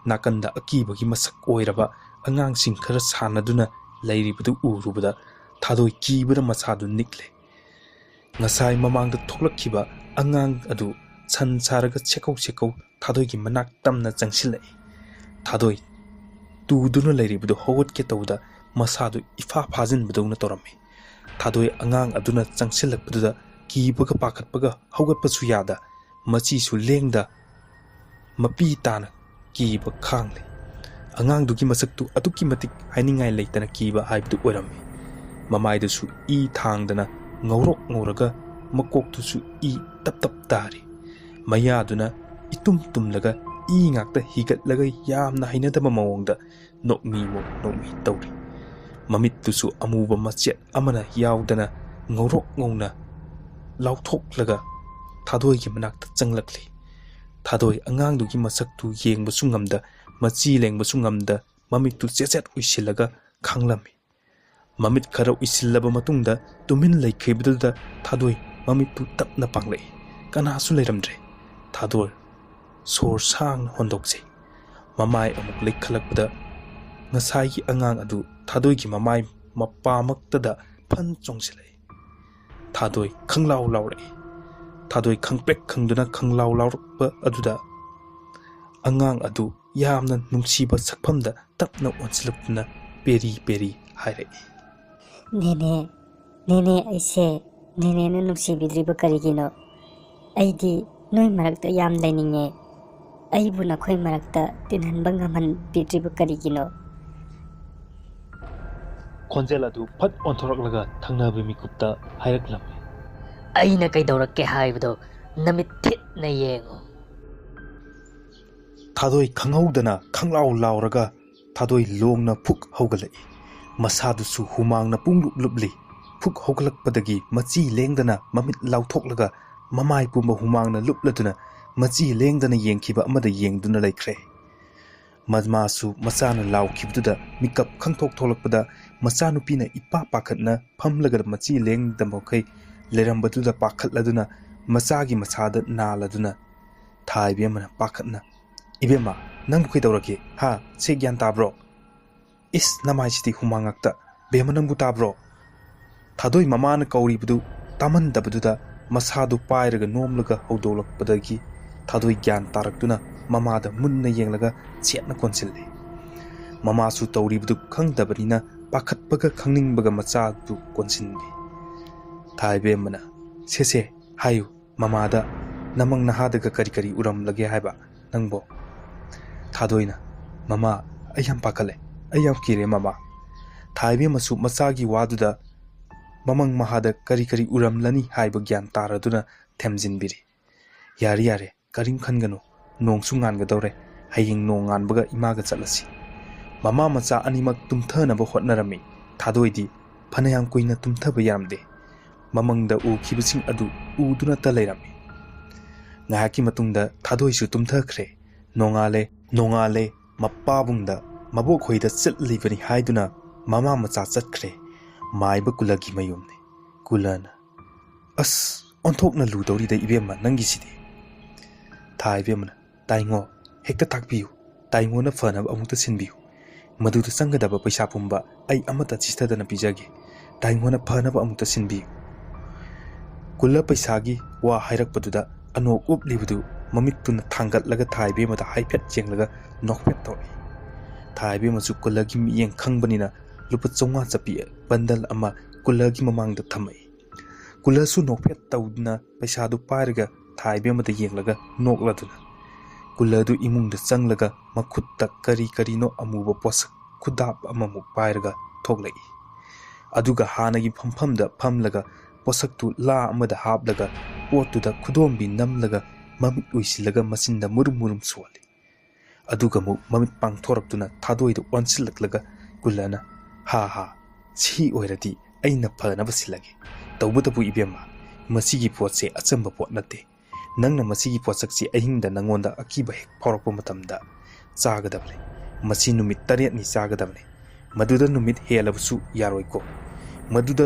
ꯅꯥꯀꯟꯗ ꯑꯀꯤꯕꯒꯤ ꯃꯁꯛ ꯑꯣꯏꯔꯕ ꯑꯉꯥꯡꯁꯤꯡ ꯈꯔ ꯁꯥꯟꯅꯗꯨꯅ ꯂꯩꯔꯤꯕꯗꯨ ꯎꯔꯨꯕꯗ ꯊꯥꯗꯣꯏ ꯀꯤꯕꯅ ꯃꯁꯥꯗꯨ ꯅꯤꯛꯂꯦ꯫ ꯉꯁꯥꯏ ꯃꯃꯥꯡꯗ ꯊꯣꯛꯂꯛꯈꯤꯕ ꯑꯉꯥꯡ ꯑꯗꯨ ꯁꯟ ꯁꯥꯔꯒ ꯁꯦꯀꯧ ꯁꯦꯀꯧ ꯊꯥꯗꯣꯏꯒꯤ ꯃꯅꯥꯛ ꯇꯝꯅ ꯆꯪꯁꯤꯜꯂꯛꯏ꯫ ꯊꯥꯗꯣꯏ ꯇꯨꯗꯨꯅ ꯂꯩꯔꯤꯕꯗꯨ ꯍꯧꯒꯠꯀꯦ ꯇꯧꯕꯗ ꯃꯁꯥꯗꯨ ꯏꯐꯥ ꯐꯥꯖꯤꯟꯕꯗꯧꯅ ꯇꯧꯔꯝꯃꯤ꯫ ꯊꯥꯗꯣꯏ ꯑꯉꯥꯡ ꯑꯗꯨꯅ ꯆꯪꯁꯤꯜꯂꯛꯄꯗꯨꯗ ꯀꯤꯕꯒ ꯄꯥꯈꯠꯄꯒ ꯍꯧꯒꯠꯄꯁꯨ ꯌꯥꯗ, ꯃꯆꯤꯁꯨ ꯂꯦꯡꯗ ꯃꯄꯤ ꯇꯥꯅ ꯀꯤꯕ ꯈꯥꯡꯂꯤ꯫ ꯑꯉꯥꯡꯗꯨꯒꯤ ꯃꯁꯛꯇꯨ ꯑꯗꯨꯛꯀꯤ ꯃꯇꯤꯛ ꯍꯥꯏꯅꯤꯡꯉꯥꯏ ꯂꯩꯇꯅ ꯀꯤꯕ ꯍꯥꯏꯕꯗꯨ ꯑꯣꯏꯔꯝꯃꯤ꯫ ꯃꯃꯥꯏꯗꯨꯁꯨ ꯏ ꯊꯥꯡꯗꯅ ꯉꯧꯔꯣꯛ ꯉꯧꯔꯒ ꯃꯀꯣꯛꯇꯨꯁꯨ ꯏ ꯇꯞ ꯇꯞ ꯇꯥꯔꯤ꯫ ꯃꯌꯥꯗꯨꯅ ꯏꯇꯨꯝ ꯇꯨꯝꯂꯒ ꯏ ꯉꯥꯛꯇ ꯍꯤꯒꯠꯂꯒ ꯌꯥꯝꯅ ꯍꯩꯅꯗꯕ ꯃꯑꯣꯡꯗ ꯅꯣꯛꯃꯤꯃꯨꯛ ꯅꯣꯛꯃꯤ ꯇꯧꯔꯤ꯫ ꯃꯃꯤꯠꯇꯨꯁꯨ ꯑꯃꯨꯕ ꯃꯆꯦꯠ ꯑꯃꯅ ꯌꯥꯎꯗꯅ ꯉꯧꯔꯣꯛ ꯉꯧꯅ ꯂꯥꯎꯊꯣꯛꯂꯒ ꯊꯥꯗꯣꯏꯒꯤ ꯃꯅꯥꯛꯇ ꯆꯪꯂꯛꯂꯤ꯫ ꯊꯥꯗꯣꯏ ꯑꯉꯥꯡꯗꯨꯒꯤ ꯃꯁꯛꯇꯨ ꯌꯦꯡꯕꯁꯨ ꯉꯝꯗ, ꯃꯆꯤ ꯂꯦꯡꯕꯁꯨ ꯉꯝꯗ, ꯃꯃꯤꯠꯇꯨ ꯆꯦꯠ ꯆꯦꯠ ꯎꯏꯁꯤꯜꯂꯒ ꯈꯥꯡꯂꯝꯃꯤ꯫ ꯃꯃꯤꯠ ꯈꯔ ꯎꯏꯁꯤꯜꯂꯕ ꯃꯇꯨꯡꯗ ꯇꯨꯃꯤꯟ ꯂꯩꯈꯤꯕꯗꯨꯗ ꯊꯥꯗꯣꯏ ꯃꯃꯤꯠꯇꯨ ꯇꯞꯅ ꯄꯥꯡꯂꯛꯏ꯫ ꯀꯅꯥꯁꯨ ꯂꯩꯔꯝꯗ꯭ꯔꯦ꯫ ꯊꯥꯗꯣꯏ ꯁꯣꯔ ꯁꯥꯡꯅ ꯍꯣꯟꯗꯣꯛꯆꯩ꯫ ꯃꯃꯥꯏ ꯑꯃꯨꯛ ꯂꯩꯈꯠꯂꯛꯄꯗ ꯉꯁꯥꯏꯒꯤ ꯑꯉꯥꯡ ꯑꯗꯨ ꯊꯥꯗꯣꯏꯒꯤ ꯃꯃꯥꯏ ꯃꯄꯥꯃꯛꯇꯗ ꯐꯟ ꯆꯣꯡꯁꯤꯜꯂꯛꯏ꯫ ꯊꯥꯗꯣꯏ ꯈꯪꯂꯥꯎ ꯂꯥꯎꯔꯛꯏ꯫ ꯊꯥꯗꯣꯏ ꯈꯪꯄ꯭ꯔꯦꯛ ꯈꯪꯗꯨꯅ ꯈꯪꯂꯥꯎ ꯂꯥꯎꯔꯛꯄ ꯑꯗꯨꯗ ꯑꯉꯥꯡ ꯑꯗꯨ ꯌꯥꯝꯅ ꯅꯨꯡꯁꯤꯕ ꯁꯛꯐꯝꯗ ꯇꯞꯅ ꯑꯣꯟꯁꯤꯜꯂꯛꯇꯨꯅ ꯄꯦꯔꯤ ꯄꯦꯔꯤ ꯍꯥꯏꯔꯛꯏ꯫ ꯅꯦꯅꯦ, ꯅꯦꯅꯦ, ꯑꯩꯁꯦ ꯅꯦꯅꯦꯅ ꯅꯨꯡꯁꯤꯕꯤꯗ꯭ꯔꯤꯕ ꯀꯔꯤꯒꯤꯅꯣ? ꯑꯩꯗꯤ ꯅꯣꯏ ꯃꯔꯛꯇ ꯌꯥꯝ ꯂꯩꯅꯤꯡꯉꯦ꯫ ꯑꯩꯕꯨ ꯅꯈꯣꯏ ꯃꯔꯛꯇ ꯇꯤꯟꯍꯟꯕ ꯉꯝꯍꯟꯕꯤꯗ꯭ꯔꯤꯕ ꯀꯔꯤꯒꯤꯅꯣ? ꯈꯣꯟꯖꯦꯜ ꯑꯗꯨ ꯐꯠ ꯑꯣꯟꯊꯣꯔꯛꯂꯒ ꯊꯪꯅꯕ ꯃꯤꯀꯨꯞꯇ ꯍꯥꯏꯔꯛꯂꯝꯃꯤ꯫ ꯑꯩꯅ ꯀꯩꯗꯧꯔꯛꯀꯦ ꯍꯥꯏꯕꯗꯣ ꯅꯃꯤꯠ ꯊꯤꯠꯅ ꯌꯦꯡꯉꯨ꯫ ꯊꯥꯗꯣꯏ ꯈꯪꯍꯧꯗꯅ ꯈꯪꯂꯥꯎ ꯂꯥꯎꯔꯒ ꯊꯥꯗꯣꯏ ꯂꯣꯡꯅ ꯐꯨꯛ ꯍꯧꯒꯠꯂꯛꯏ꯫ ꯃꯁꯥꯗꯨꯁꯨ ꯍꯨꯃꯥꯡꯅ ꯄꯨꯡꯂꯨꯞ ꯂꯨꯞꯂꯤ꯫ ꯐꯨꯛ ꯍꯧꯒꯠꯂꯛꯄꯗꯒꯤ ꯃꯆꯤ ꯂꯦꯡꯗꯅ ꯃꯃꯤꯠ ꯂꯥꯎꯊꯣꯛꯂꯒ ꯃꯃꯥꯏ ꯄꯨꯝꯕ ꯍꯨꯃꯥꯡꯅ ꯂꯨꯞꯂꯗꯨꯅ ꯃꯆꯤ ꯂꯦꯡꯗꯅ ꯌꯦꯡꯈꯤꯕ ꯑꯃꯗ ꯌꯦꯡꯗꯨꯅ ꯂꯩꯈ꯭ꯔꯦ꯫ ꯃꯃꯥꯁꯨ ꯃꯆꯥꯅ ꯂꯥꯎꯈꯤꯕꯗꯨꯗ ꯃꯤꯀꯞ ꯈꯪꯊꯣꯛ ꯊꯣꯛꯂꯛꯄꯗ ꯃꯆꯥꯅꯨꯄꯤꯅ ꯏꯄꯥ ꯄꯥꯈꯠꯅ ꯐꯝꯂꯒ ꯃꯆꯤ ꯂꯦꯡꯗꯕ ꯃꯈꯩ ꯂꯩꯔꯝꯕꯗꯨꯗ ꯄꯥꯈꯠꯂꯗꯨꯅ ꯃꯆꯥꯒꯤ ꯃꯁꯥꯗ ꯅꯥꯜꯂꯗꯨꯅ ꯊꯥ ꯏꯕꯦꯝꯃꯅ ꯄꯥꯈꯠꯅ, "ꯏꯕꯦꯝꯃ, ꯅꯪꯕꯨ ꯀꯩꯗꯧꯔꯒꯦ? ꯍꯥ? ꯁꯦ ꯒ꯭ꯌꯥꯟ ꯇꯥꯕ꯭ꯔꯣ? ꯏꯁ, ꯅꯃꯥꯏꯁꯤꯗꯤ ꯍꯨꯃꯥꯡ ꯉꯥꯛꯇ꯫ ꯕꯦꯝꯃ, ꯅꯪꯕꯨ ꯇꯥꯕ꯭ꯔꯣ?" ꯊꯥꯗꯣꯏ ꯃꯃꯥꯅ ꯀꯧꯔꯤꯕꯗꯨ ꯇꯥꯃꯟꯗꯕꯗꯨꯗ ꯃꯁꯥꯗꯨ ꯄꯥꯏꯔꯒ ꯅꯣꯝꯂꯒ ꯍꯧꯗꯣꯛꯂꯛꯄꯗꯒꯤ ꯊꯥꯗꯣꯏ ꯒ꯭ꯌꯥꯟ ꯇꯥꯔꯛꯇꯨꯅ ꯃꯃꯥꯗ ꯃꯨꯟꯅ ꯌꯦꯡꯂꯒ ꯆꯦꯠꯅ ꯀꯣꯟꯁꯤꯜꯂꯤ꯫ ꯃꯃꯥꯁꯨ ꯇꯧꯔꯤꯕꯗꯨ ꯈꯪꯗꯕꯅꯤꯅ ꯄꯥꯈꯠꯄꯒ ꯈꯪꯅꯤꯡꯕꯒ ꯃꯆꯥꯗꯨ ꯀꯣꯟꯁꯤꯟꯕꯤ꯫ ꯊꯥ ꯏꯕꯦꯝꯃꯅ, "ꯁꯦ ꯁꯦ, ꯍꯥꯏꯌꯨ, ꯃꯃꯥꯗ ꯅꯃꯪ ꯅꯍꯥꯗꯒ ꯀꯔꯤ ꯀꯔꯤ ꯎꯔꯝꯂꯒꯦ ꯍꯥꯏꯕ ꯅꯪꯕꯣ?" ꯊꯥꯗꯣꯏꯅ, "ꯃꯃꯥ, ꯑꯩ ꯌꯥꯝ ꯄꯥꯈꯠꯂꯦ, ꯑꯩ ꯌꯥꯝ ꯀꯤꯔꯦ ꯃꯃꯥ꯫" ꯊꯥ ꯏꯕꯦꯝꯃꯁꯨ ꯃꯆꯥꯒꯤ ꯋꯥꯗꯨꯗ ꯃꯃꯪ ꯃꯍꯥꯗ ꯀꯔꯤ ꯀꯔꯤ ꯎꯔꯝꯂꯅꯤ ꯍꯥꯏꯕ ꯒ꯭ꯌꯥꯟ ꯇꯥꯔꯗꯨꯅ ꯊꯦꯝꯖꯤꯟꯕꯤꯔꯤ꯫ "ꯌꯥꯔꯦ ꯌꯥꯔꯦ, ꯀꯔꯤꯝ ꯈꯟꯒꯅꯨ, ꯅꯣꯡꯁꯨ ꯉꯥꯟꯒꯗꯧꯔꯦ, ꯍꯌꯦꯡ ꯅꯣꯡ ꯉꯥꯟꯕꯒ ꯏꯃꯥꯒ ꯆꯠꯂꯁꯤ꯫" ꯃꯃꯥ ꯃꯆꯥ ꯑꯅꯤꯃꯛ ꯇꯨꯝꯊꯅꯕ ꯍꯣꯠꯅꯔꯝꯃꯤ꯫ ꯊꯥꯗꯣꯏꯗꯤ ꯐꯅꯌꯥꯝ ꯀꯨꯏꯅ ꯇꯨꯝꯊꯕ ꯌꯥꯔꯝꯗꯦ꯫ ꯃꯃꯪꯗ ꯎꯈꯤꯕꯁꯤꯡ ꯑꯗꯨ ꯎꯗꯨꯅꯇ ꯂꯩꯔꯝꯃꯤ꯫ ꯉꯥꯏꯍꯥꯛꯀꯤ ꯃꯇꯨꯡꯗ ꯊꯥꯗꯣꯏꯁꯨ ꯇꯨꯝꯊꯈ꯭ꯔꯦ꯫ ꯅꯣꯡꯉꯥꯜꯂꯦ, ꯅꯣꯡꯉꯥꯜꯂꯦ, ꯃꯄꯥꯕꯨꯡꯗ ꯃꯕꯣꯛ ꯍꯣꯏꯗ ꯆꯠꯂꯤꯕꯅꯤ ꯍꯥꯏꯗꯨꯅ ꯃꯃꯥ ꯃꯆꯥ ꯆꯠꯈ꯭ꯔꯦ꯫ ꯃꯥꯏꯕ ꯀꯨꯂꯒꯤ ꯃꯌꯨꯝꯅꯤ꯫ ꯀꯨꯂꯅ, "ꯑꯁ, ꯑꯣꯟꯊꯣꯛꯅ ꯂꯨꯗꯧꯔꯤꯗ ꯏꯕꯦꯝꯃ ꯅꯪꯒꯤꯁꯤꯗꯤ꯫" ꯊꯥ ꯏꯕꯦꯝꯃꯅ, "ꯇꯥꯏꯉꯣ, ꯍꯦꯛꯇ ꯇꯥꯛꯄꯤꯌꯨ꯫ ꯇꯥꯏꯉꯣꯅ ꯐꯅꯕ ꯑꯃꯨꯛꯇ ꯁꯤꯟꯕꯤꯌꯨ꯫ ꯃꯗꯨꯗ ꯆꯪꯒꯗꯕ ꯄꯩꯁꯥ ꯄꯨꯝꯕ ꯑꯩ ꯑꯃꯠꯇ ꯆꯤꯊꯗꯅ ꯄꯤꯖꯒꯦ꯫ ꯇꯥꯏꯉꯣꯅ ꯐꯅꯕ ꯑꯃꯨꯛꯇ ꯁꯤꯟꯕꯤꯌꯨ꯫" ꯀꯨꯂ ꯄꯩꯁꯥꯒꯤ ꯋꯥ ꯍꯥꯏꯔꯛꯄꯗꯨꯗ ꯑꯅꯣꯛ ꯎꯞꯂꯤꯕꯗꯨ ꯃꯃꯤꯠꯇꯨꯅ ꯊꯥꯡꯒꯠꯂꯒ ꯊꯥ ꯏꯕꯦꯝꯃꯗ ꯍꯥꯏꯐꯦꯠ ꯌꯦꯡꯂꯒ ꯅꯣꯛꯐꯦꯠ ꯇꯧꯔꯛꯏ꯫ ꯊꯥ ꯏꯕꯦꯝꯃꯁꯨ ꯀꯨꯜꯂꯒꯤ ꯃꯤꯠꯌꯦꯡ ꯈꯪꯕꯅꯤꯅ ꯂꯨꯄꯥ ꯆꯥꯝꯃꯉꯥ ꯆꯠꯄꯤ ꯕꯟꯗꯜ ꯑꯃ ꯀꯨꯜꯂꯒꯤ ꯃꯃꯥꯡꯗ ꯊꯝꯃꯛꯏ꯫ ꯀꯨꯜꯂꯁꯨ ꯅꯣꯛꯐꯦꯠ ꯇꯧꯗꯨꯅ ꯄꯩꯁꯥꯗꯨ ꯄꯥꯏꯔꯒ ꯊꯥ ꯏꯕꯦꯝꯃꯗ ꯌꯦꯡꯂꯒ ꯅꯣꯛꯂꯗꯨꯅ ꯀꯨꯜꯂꯗꯨ ꯏꯃꯨꯡꯗ ꯆꯪꯂꯒ ꯃꯈꯨꯠꯇ ꯀꯔꯤ ꯀꯔꯤꯅꯣ ꯑꯃꯨꯕ ꯄꯣꯠꯁꯛ ꯈꯨꯗꯥꯞ ꯑꯃꯃꯨꯛ ꯄꯥꯏꯔꯒ ꯊꯣꯛꯂꯛꯏ꯫ ꯑꯗꯨꯒ ꯍꯥꯟꯅꯒꯤ ꯐꯝꯐꯝꯗ ꯐꯝꯂꯒ ꯄꯣꯠꯁꯛꯇꯨ ꯂꯥ ꯑꯃꯗ ꯍꯥꯞꯂꯒ ꯄꯣꯠꯇꯨꯗ ꯈꯨꯗꯣꯝꯕꯤ ꯅꯝꯂꯒ ꯃꯃꯤꯠ ꯎꯏꯁꯤꯜꯂꯒ ꯃꯆꯤꯟꯗ ꯃꯨꯔꯨꯝ ꯃꯨꯔꯨꯝ ꯁꯣꯜꯂꯤ꯫ ꯑꯗꯨꯒ ꯑꯃꯨꯛ ꯃꯃꯤꯠ ꯄꯥꯡꯊꯣꯔꯛꯇꯨꯅ ꯊꯥꯗꯣꯏꯗ ꯑꯣꯟꯁꯤꯜꯂꯛꯂꯒ ꯀꯨꯜꯂꯅ, "ꯍꯥ ꯍꯥ, ꯁꯤ ꯑꯣꯏꯔꯗꯤ ꯑꯩꯅ ꯐꯅꯕ ꯁꯤꯜꯂꯒꯦ꯫ ꯇꯧꯕꯇꯕꯨ ꯏꯕꯦꯝꯃ, ꯃꯁꯤꯒꯤ ꯄꯣꯠꯁꯦ ꯑꯆꯝꯕ ꯄꯣꯠ ꯅꯠꯇꯦ꯫ ꯅꯪꯅ ꯃꯁꯤꯒꯤ ꯄꯣꯠꯁꯛꯁꯤ ꯑꯍꯤꯡꯗ ꯅꯪꯉꯣꯟꯗ ꯑꯀꯤꯕ ꯍꯦꯛ ꯐꯥꯎꯔꯛꯄ ꯃꯇꯝꯗ ꯆꯥꯒꯗꯕꯅꯤ꯫ ꯃꯁꯤ ꯅꯨꯃꯤꯠ ꯇꯔꯦꯠꯅꯤ ꯆꯥꯒꯗꯕꯅꯤ꯫ ꯃꯗꯨꯗ ꯅꯨꯃꯤꯠ ꯍꯦꯜꯂꯕꯁꯨ ꯌꯥꯔꯣꯏꯀꯣ꯫ ꯃꯗꯨꯗ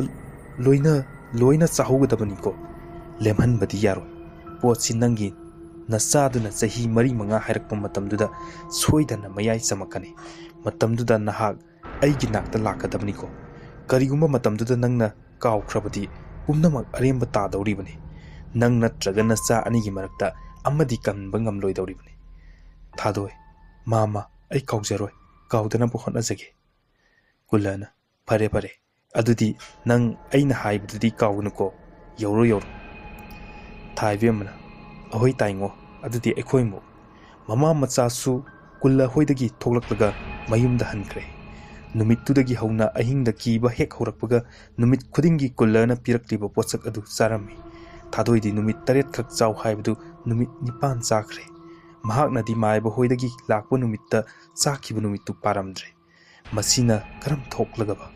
ꯂꯣꯏꯅ, ꯂꯣꯏꯅ ꯆꯥꯍꯧꯒꯗꯕꯅꯤꯀꯣ꯫ ꯂꯦꯝꯍꯟꯕꯗꯤ ꯌꯥꯔꯣꯏ꯫ ꯄꯣꯠꯁꯤ ꯅꯪꯒꯤ ꯅꯆꯥꯗꯨꯅ ꯆꯍꯤ ꯃꯔꯤ ꯃꯉꯥ ꯍꯥꯏꯔꯛꯄ ꯃꯇꯝꯗꯨꯗ ꯁꯣꯏꯗꯅ ꯃꯌꯥꯏ ꯆꯝꯃꯛꯀꯅꯤ꯫ ꯃꯇꯝꯗꯨꯗ ꯅꯍꯥꯛ ꯑꯩꯒꯤ ꯅꯥꯛꯇ ꯂꯥꯛꯀꯗꯕꯅꯤꯀꯣ꯫ ꯀꯔꯤꯒꯨꯝꯕ ꯃꯇꯝꯗꯨꯗ ꯅꯪꯅ ꯀꯥꯎꯈ꯭ꯔꯕꯗꯤ ꯄꯨꯝꯅꯃꯛ ꯑꯔꯦꯝꯕ ꯇꯥꯗꯧꯔꯤꯕꯅꯤ꯫ ꯅꯪ ꯅꯠꯇ꯭ꯔꯒ ꯅꯆꯥ ꯑꯅꯤꯒꯤ ꯃꯔꯛꯇ ꯑꯃꯗꯤ ꯀꯟꯕ ꯉꯝꯂꯣꯏꯗꯧꯔꯤꯕꯅꯤ꯫" ꯊꯥꯗꯣꯏ, "ꯃꯥꯃ, ꯑꯩ ꯀꯥꯎꯖꯔꯣꯏ, ꯀꯥꯎꯗꯅꯕ ꯍꯣꯠꯅꯖꯒꯦ꯫" ꯀꯨꯜꯂꯅ, "ꯐꯔꯦ, ꯐꯔꯦ, ꯑꯗꯨꯗꯤ ꯅꯪ ꯑꯩꯅ ꯍꯥꯏꯕꯗꯨꯗꯤ ꯀꯥꯎꯒꯅꯨꯀꯣ, ꯌꯧꯔꯣ, ꯌꯧꯔꯣ꯫" ꯊꯥ ꯏꯕꯦꯝꯃꯅ, "ꯑꯍꯣꯏ ꯇꯥꯏꯉꯣ, ꯑꯗꯨꯗꯤ ꯑꯩꯈꯣꯏ ꯑꯃꯨꯛ꯫" ꯃꯃꯥ ꯃꯆꯥꯁꯨ ꯀꯨꯜꯂ ꯍꯣꯏꯗꯒꯤ ꯊꯣꯛꯂꯛꯂꯒ ꯃꯌꯨꯝꯗ ꯍꯟꯈ꯭ꯔꯦ꯫ ꯅꯨꯃꯤꯠꯇꯨꯗꯒꯤ ꯍꯧꯅ ꯑꯍꯤꯡꯗ ꯀꯤꯕ ꯍꯦꯛ ꯍꯧꯔꯛꯄꯒ ꯅꯨꯃꯤꯠ ꯈꯨꯗꯤꯡꯒꯤ ꯀꯨꯜꯂꯅ ꯄꯤꯔꯛꯂꯤꯕ ꯄꯣꯠꯁꯛ ꯑꯗꯨ ꯆꯥꯔꯝꯃꯤ꯫ ꯊꯥꯗꯣꯏꯗꯤ ꯅꯨꯃꯤꯠ ꯇꯔꯦꯠꯈꯛ ꯆꯥꯎ ꯍꯥꯏꯕꯗꯨ ꯅꯨꯃꯤꯠ ꯅꯤꯄꯥꯟ ꯆꯥꯈ꯭ꯔꯦ꯫ ꯃꯍꯥꯛꯅꯗꯤ ꯃꯥꯏꯕ ꯍꯣꯏꯗꯒꯤ ꯂꯥꯛꯄ ꯅꯨꯃꯤꯠꯇ ꯆꯥꯈꯤꯕ ꯅꯨꯃꯤꯠꯇꯨ ꯄꯥꯔꯝꯗ꯭ꯔꯦ꯫ ꯃꯁꯤꯅ ꯀꯔꯝ ꯊꯣꯛꯂꯒꯕ?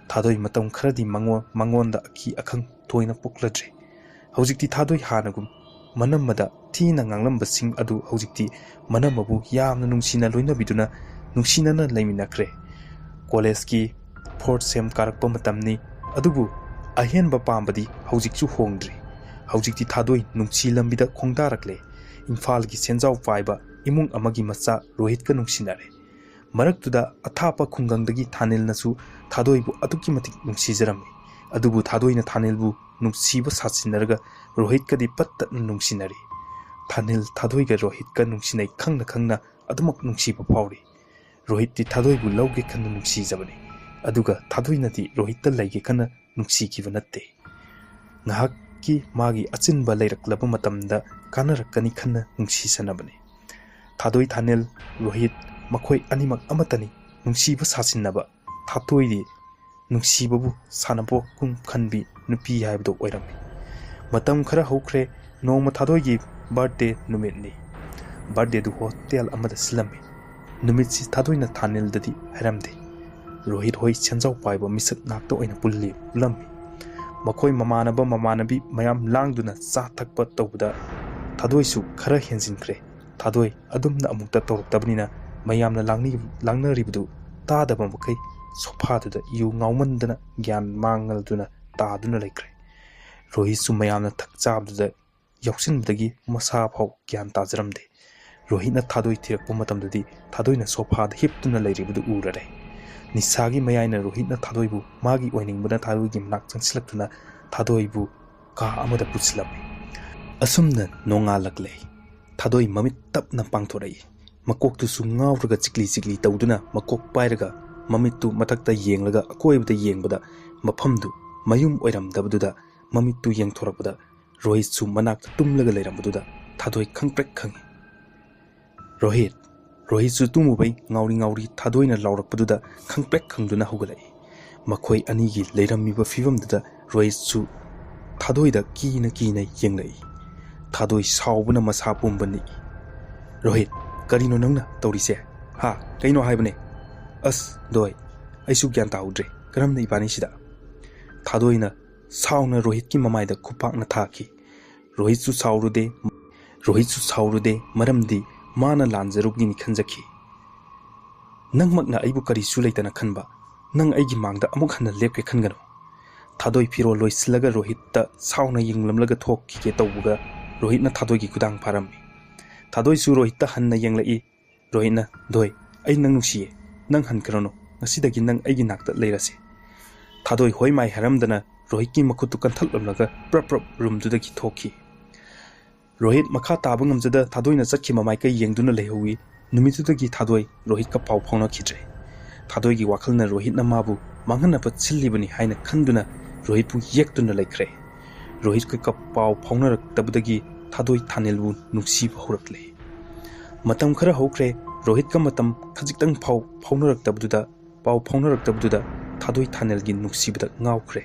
ꯊꯥꯗꯣꯏ ꯃꯇꯝ ꯈꯔꯗꯤ ꯃꯉꯣ-, ꯃꯉꯣꯟꯗ ꯑꯀꯤ ꯑꯈꯪ ꯊꯣꯏꯅ ꯄꯣꯛꯂꯗ꯭ꯔꯦ꯫ ꯍꯧꯖꯤꯛꯇꯤ ꯊꯥꯗꯣꯏ ꯍꯥꯟꯅꯒꯨꯝ ꯃꯅꯝꯃꯗ ꯊꯤꯅ ꯉꯥꯡꯂꯝꯕꯁꯤꯡ ꯑꯗꯨ ꯍꯧꯖꯤꯛꯇꯤ ꯃꯅꯝꯃꯕꯨ ꯌꯥꯝꯅ ꯅꯨꯡꯁꯤꯅ ꯂꯣꯏꯅꯕꯤꯗꯨꯅ ꯅꯨꯡꯁꯤꯅꯅ ꯂꯩꯃꯤꯟꯅꯈ꯭ꯔꯦ꯫ ꯀꯣꯂꯦꯖꯀꯤ fourth sem ꯀꯥꯔꯛꯄ ꯃꯇꯝꯅꯤ, ꯑꯗꯨꯕꯨ ꯑꯍꯦꯟꯕ ꯄꯥꯝꯕꯗꯤ ꯍꯧꯖꯤꯛꯁꯨ ꯍꯣꯡꯗ꯭ꯔꯤ꯫ ꯍꯧꯖꯤꯛꯇꯤ ꯊꯥꯗꯣꯏ ꯅꯨꯡꯁꯤ ꯂꯝꯕꯤꯗ ꯈꯣꯡꯗꯥꯔꯛꯂꯦ꯫ ꯏꯝꯐꯥꯜꯒꯤ ꯁꯦꯟꯖꯥꯎ ꯄꯥꯏꯕ ꯏꯃꯨꯡ ꯑꯃꯒꯤ ꯃꯆꯥ ꯔꯣꯍꯤꯠꯀ ꯅꯨꯡꯁꯤꯅꯔꯦ꯫ ꯃꯔꯛꯇꯨꯗ ꯑꯊꯥꯞꯄ ꯈꯨꯡꯒꯪꯗꯒꯤ ꯊꯥꯅꯤꯜꯅꯁꯨ ꯊꯥꯗꯣꯏꯕꯨ ꯑꯗꯨꯛꯀꯤ ꯃꯇꯤꯛ ꯅꯨꯡꯁꯤꯖꯔꯝꯃꯤ꯫ ꯑꯗꯨꯕꯨ ꯊꯥꯗꯣꯏꯅ ꯊꯥꯅꯤꯜꯕꯨ ꯅꯨꯡꯁꯤꯕ ꯁꯥꯁꯤꯟꯅꯔꯒ ꯔꯣꯍꯤꯠꯀꯗꯤ ꯄꯠ ꯇꯠꯅ ꯅꯨꯡꯁꯤꯅꯔꯤ꯫ ꯊꯥꯅꯤꯜ ꯊꯥꯗꯣꯏꯒ ꯔꯣꯍꯤꯠꯀ ꯅꯨꯡꯁꯤꯅꯩ ꯈꯪꯅ ꯈꯪꯅ ꯑꯗꯨꯃꯛ ꯅꯨꯡꯁꯤꯕ ꯐꯥꯎꯔꯤ꯫ ꯔꯣꯍꯤꯠꯇꯤ ꯊꯥꯗꯣꯏꯕꯨ ꯂꯧꯒꯦ ꯈꯟꯅ ꯅꯨꯡꯁꯤꯖꯕꯅꯤ, ꯑꯗꯨꯒ ꯊꯥꯗꯣꯏꯅꯗꯤ ꯔꯣꯍꯤꯠꯇ ꯂꯩꯒꯦ ꯈꯟꯅ ꯅꯨꯡꯁꯤꯈꯤꯕ ꯅꯠꯇꯦ꯫ ꯉꯥꯏꯍꯥꯛꯀꯤ ꯃꯥꯒꯤ ꯑꯆꯤꯟꯕ ꯂꯩꯔꯛꯂꯕ ꯃꯇꯝꯗ ꯀꯥꯟꯅꯔꯛꯀꯅꯤ ꯈꯟꯅ ꯅꯨꯡꯁꯤꯁꯅꯕꯅꯤ꯫ ꯊꯥꯗꯣꯏ ꯊꯥꯅꯦꯜ, ꯔꯣꯍꯤꯠ ꯃꯈꯣꯏ ꯑꯅꯤꯃꯛ ꯑꯃꯠꯇꯅꯤ꯫ ꯅꯨꯡꯁꯤꯕ ꯁꯥꯁꯤꯟꯅꯕ꯫ ꯊꯥꯗꯣꯏꯗꯤ ꯅꯨꯡꯁꯤꯕꯕꯨ ꯁꯥꯟꯅꯄꯣꯠꯀꯨꯝ ꯈꯟꯕꯤ ꯅꯨꯄꯤ ꯍꯥꯏꯕꯗꯨ ꯑꯣꯏꯔꯝꯃꯤ꯫ ꯃꯇꯝ ꯈꯔ ꯍꯧꯈ꯭ꯔꯦ꯫ ꯅꯣꯡꯃ ꯊꯥꯗꯣꯏꯒꯤ ꯕꯥꯔꯗꯦ ꯅꯨꯃꯤꯠꯅꯤ꯫ ꯕꯥꯔꯗꯦꯗꯨ ꯍꯣꯇꯦꯜ ꯑꯃꯗ ꯁꯤꯜꯂꯝꯃꯤ꯫ ꯅꯨꯃꯤꯠꯁꯤ ꯊꯥꯗꯣꯏꯅ ꯊꯥꯅꯦꯜꯗꯗꯤ ꯍꯥꯏꯔꯝꯗꯦ꯫ ꯔꯣꯍꯤꯠ ꯍꯣꯏ ꯁꯦꯟꯖꯥꯎ ꯄꯥꯏꯕ ꯃꯤꯁꯛ ꯉꯥꯛꯇ ꯑꯣꯏꯅ ꯄꯨꯜꯂꯤ, ꯄꯨꯜꯂꯝꯃꯤ꯫ ꯃꯈꯣꯏ ꯃꯃꯥꯟꯅꯕ ꯃꯃꯥꯟꯅꯕꯤ ꯃꯌꯥꯝ ꯂꯥꯡꯗꯨꯅ ꯆꯥ ꯊꯛꯄ ꯇꯧꯕꯗ ꯊꯥꯗꯣꯏꯁꯨ ꯈꯔ ꯍꯦꯟꯖꯤꯟꯈ꯭ꯔꯦ꯫ ꯊꯥꯗꯣꯏ ꯑꯗꯨꯝꯅ ꯑꯃꯨꯛꯇ ꯇꯧꯔꯛꯇꯕꯅꯤꯅ ꯃꯌꯥꯝꯅ ꯂꯥꯡꯅꯤ-, ꯂꯥꯡꯅꯔꯤꯕꯗꯨ ꯇꯥꯗꯕ ꯃꯈꯩ ꯁꯣꯐꯥꯗꯨꯗ ꯌꯨ ꯉꯥꯎꯃꯟꯗꯅ ꯒ꯭ꯌꯥꯟ ꯃꯥꯡꯉꯗꯨꯅ ꯇꯥꯗꯨꯅ ꯂꯩꯈ꯭ꯔꯦ꯫ ꯔꯣꯍꯤꯠꯁꯨ ꯃꯌꯥꯝꯅ ꯊꯛ ꯆꯥꯕꯗꯨꯗ ꯌꯥꯎꯁꯤꯟꯕꯗꯒꯤ ꯃꯁꯥ ꯐꯥꯎ ꯒ꯭ꯌꯥꯟ ꯇꯥꯖꯔꯝꯗꯦ꯫ ꯔꯣꯍꯤꯠꯅ ꯊꯥꯗꯣꯏ ꯊꯤꯔꯛꯄ ꯃꯇꯝꯗꯗꯤ ꯊꯥꯗꯣꯏꯅ ꯁꯣꯐꯥꯗ ꯍꯤꯞꯇꯨꯅ ꯂꯩꯔꯤꯕꯗꯨ ꯎꯔꯔꯦ꯫ ꯅꯤꯁꯥꯒꯤ ꯃꯌꯥꯏꯅ ꯔꯣꯍꯤꯠꯅ ꯊꯥꯗꯣꯏꯕꯨ ꯃꯥꯒꯤ ꯑꯣꯏꯅꯤꯡꯕꯅ ꯊꯥꯗꯣꯏꯒꯤ ꯃꯅꯥꯛ ꯆꯪꯁꯤꯜꯂꯛꯇꯨꯅ ꯊꯥꯗꯣꯏꯕꯨ ꯀꯥ ꯑꯃꯗ ꯄꯨꯁꯤꯜꯂꯝꯃꯤ꯫ ꯑꯁꯨꯝꯅ ꯅꯣꯡꯉꯥꯜꯂꯛꯂꯦ꯫ ꯊꯥꯗꯣꯏ ꯃꯃꯤꯠ ꯇꯞꯅ ꯄꯥꯡꯊꯣꯔꯛꯏ꯫ ꯃꯀꯣꯛꯇꯨꯁꯨ ꯉꯥꯎꯔꯒ ꯆꯤꯛꯂꯤ ꯆꯤꯛꯂꯤ ꯇꯧꯗꯨꯅ ꯃꯀꯣꯛ ꯄꯥꯏꯔꯒ ꯃꯃꯤꯠꯇꯨ ꯃꯊꯛꯇ ꯌꯦꯡꯂꯒ ꯑꯀꯣꯏꯕꯗ ꯌꯦꯡꯕꯗ ꯃꯐꯝꯗꯨ ꯃꯌꯨꯝ ꯑꯣꯏꯔꯝꯗꯕꯗꯨꯗ ꯃꯃꯤꯠꯇꯨ ꯌꯦꯡꯊꯣꯔꯛꯄꯗ ꯔꯣꯍꯤꯠꯁꯨ ꯃꯅꯥꯛꯇ ꯇꯨꯝꯂꯒ ꯂꯩꯔꯝꯕꯗꯨꯗ ꯊꯥꯗꯣꯏ ꯈꯪꯄ꯭ꯔꯦꯛ ꯈꯪꯉꯤ꯫ "ꯔꯣꯍꯤꯠ!" ꯔꯣꯍꯤꯠꯁꯨ ꯇꯨꯝꯃꯨꯕꯩ ꯉꯥꯎꯔꯤ ꯉꯥꯎꯔꯤ ꯊꯥꯗꯣꯏꯅ ꯂꯥꯎꯔꯛꯄꯗꯨꯗ ꯈꯪꯄ꯭ꯔꯦꯛ ꯈꯪꯗꯨꯅ ꯍꯧꯒꯠꯂꯛꯏ꯫ ꯃꯈꯣꯏ ꯑꯅꯤꯒꯤ ꯂꯩꯔꯝꯃꯤꯕ ꯐꯤꯕꯝꯗꯨꯗ ꯔꯣꯍꯤꯠꯁꯨ ꯊꯥꯗꯣꯏꯗ ꯀꯤꯅ ꯀꯤꯅ ꯌꯦꯡꯂꯛꯏ꯫ ꯊꯥꯗꯣꯏ ꯁꯥꯎꯕꯅ ꯃꯁꯥ ꯄꯨꯝꯕ ꯅꯤꯛꯏ꯫ "ꯔꯣꯍꯤꯠ, ꯀꯔꯤꯅꯣ ꯅꯪꯅ ꯇꯧꯔꯤꯁꯦ? ꯍꯥ? ꯀꯩꯅꯣ ꯍꯥꯏꯕꯅꯦ?" "ꯑꯁ, ꯗꯣꯏ, ꯑꯩꯁꯨ ꯒ꯭ꯌꯥꯟ ꯇꯥꯍꯧꯗ꯭ꯔꯦ꯫ ꯀꯔꯝꯅ ꯏꯕꯥꯅꯤꯁꯤꯗ?" ꯊꯥꯗꯣꯏꯅ ꯁꯥꯎꯅ ꯔꯣꯍꯤꯠꯀꯤ ꯃꯃꯥꯏꯗ ꯈꯨꯄꯥꯛꯅ ꯊꯥꯈꯤ꯫ ꯔꯣꯍꯤꯠꯁꯨ ꯁꯥꯎꯔꯨꯗꯦ, ꯔꯣꯍꯤꯠꯁꯨ ꯁꯥꯎꯔꯨꯗꯦ, ꯃꯔꯝꯗꯤ ꯃꯥꯅ ꯂꯥꯟꯖꯔꯨꯕꯒꯤꯅꯤ ꯈꯟꯖꯈꯤ꯫ "ꯅꯪꯃꯛꯅ ꯑꯩꯕꯨ ꯀꯔꯤꯁꯨ ꯂꯩꯇꯅ ꯈꯟꯕ, ꯅꯪ ꯑꯩꯒꯤ ꯃꯥꯡꯗ ꯑꯃꯨꯛ ꯍꯟꯅ ꯂꯦꯞꯀꯦ ꯈꯟꯒꯅꯨ꯫" ꯊꯥꯗꯣꯏ ꯐꯤꯔꯣꯜ ꯂꯣꯏꯁꯤꯜꯂꯒ ꯔꯣꯍꯤꯠꯇ ꯁꯥꯎꯅ ꯌꯦꯡꯂꯝꯂꯒ ꯊꯣꯛꯈꯤꯒꯦ ꯇꯧꯕꯒ ꯔꯣꯍꯤꯠꯅ ꯊꯥꯗꯣꯏꯒꯤ ꯈꯨꯗꯥꯡ ꯐꯥꯔꯝꯃꯤ꯫ ꯊꯥꯗꯣꯏꯁꯨ ꯔꯣꯍꯤꯠꯇ ꯍꯟꯅ ꯌꯦꯡꯂꯛꯏ꯫ ꯔꯣꯍꯤꯠꯅ, "ꯗꯣꯏ, ꯑꯩ ꯅꯪ ꯅꯨꯡꯁꯤꯌꯦ꯫ ꯅꯪ ꯍꯟꯈ꯭ꯔꯅꯨ꯫ ꯉꯁꯤꯗꯒꯤ ꯅꯪ ꯑꯩꯒꯤ ꯅꯥꯛꯇ ꯂꯩꯔꯁꯤ꯫" ꯊꯥꯗꯣꯏ ꯍꯣꯏ ꯃꯥꯏ ꯍꯥꯏꯔꯝꯗꯅ ꯔꯣꯍꯤꯠꯀꯤ ꯃꯈꯨꯠꯇꯨ ꯀꯟꯊꯠꯂꯝꯂꯒ ꯄ꯭ꯔꯞ ꯄ꯭ꯔꯞ ꯔꯨꯝꯗꯨꯗꯒꯤ ꯊꯣꯛꯈꯤ꯫ ꯔꯣꯍꯤꯠ ꯃꯈꯥ ꯇꯥꯕ ꯉꯝꯖꯗ ꯊꯥꯗꯣꯏꯅ ꯆꯠꯈꯤꯕ ꯃꯥꯏꯀꯩ ꯌꯦꯡꯗꯨꯅ ꯂꯩꯍꯧꯏ꯫ ꯅꯨꯃꯤꯠꯇꯨꯗꯒꯤ ꯊꯥꯗꯣꯏ ꯔꯣꯍꯤꯠꯀ ꯄꯥꯎ ꯐꯥꯎꯅꯈꯤꯗ꯭ꯔꯦ꯫ ꯊꯥꯗꯣꯏꯒꯤ ꯋꯥꯈꯜꯅ ꯔꯣꯍꯤꯠꯅ ꯃꯥꯕꯨ ꯃꯥꯡꯍꯟꯅꯕ ꯁꯤꯜꯂꯤꯕꯅꯤ ꯍꯥꯏꯅ ꯈꯟꯗꯨꯅ ꯔꯣꯍꯤꯠꯄꯨ ꯌꯦꯛꯇꯨꯅ ꯂꯩꯈ꯭ꯔꯦ꯫ ꯔꯣꯍꯤꯠꯀ ꯄꯥꯎ ꯐꯥꯎꯅꯔꯛꯇꯕꯗꯒꯤ ꯊꯥꯗꯣꯏ ꯊꯥꯅꯤꯜꯕꯨ ꯅꯨꯡꯁꯤꯕ ꯍꯧꯔꯛꯂꯦ꯫ ꯃꯇꯝ ꯈꯔ ꯍꯧꯈ꯭ꯔꯦ꯫ ꯔꯣꯍꯤꯠꯀ ꯃꯇꯝ ꯈꯖꯤꯛꯇꯪ ꯐꯥꯎ ꯐꯥꯎꯅꯔꯛꯇꯕꯗꯨꯗ ꯄꯥꯎ ꯐꯥꯎꯅꯔꯛꯇꯕꯗꯨꯗ ꯊꯥꯗꯣꯏ ꯊꯥꯅꯤꯜꯒꯤ ꯅꯨꯡꯁꯤꯕꯗ ꯉꯥꯎꯈ꯭ꯔꯦ꯫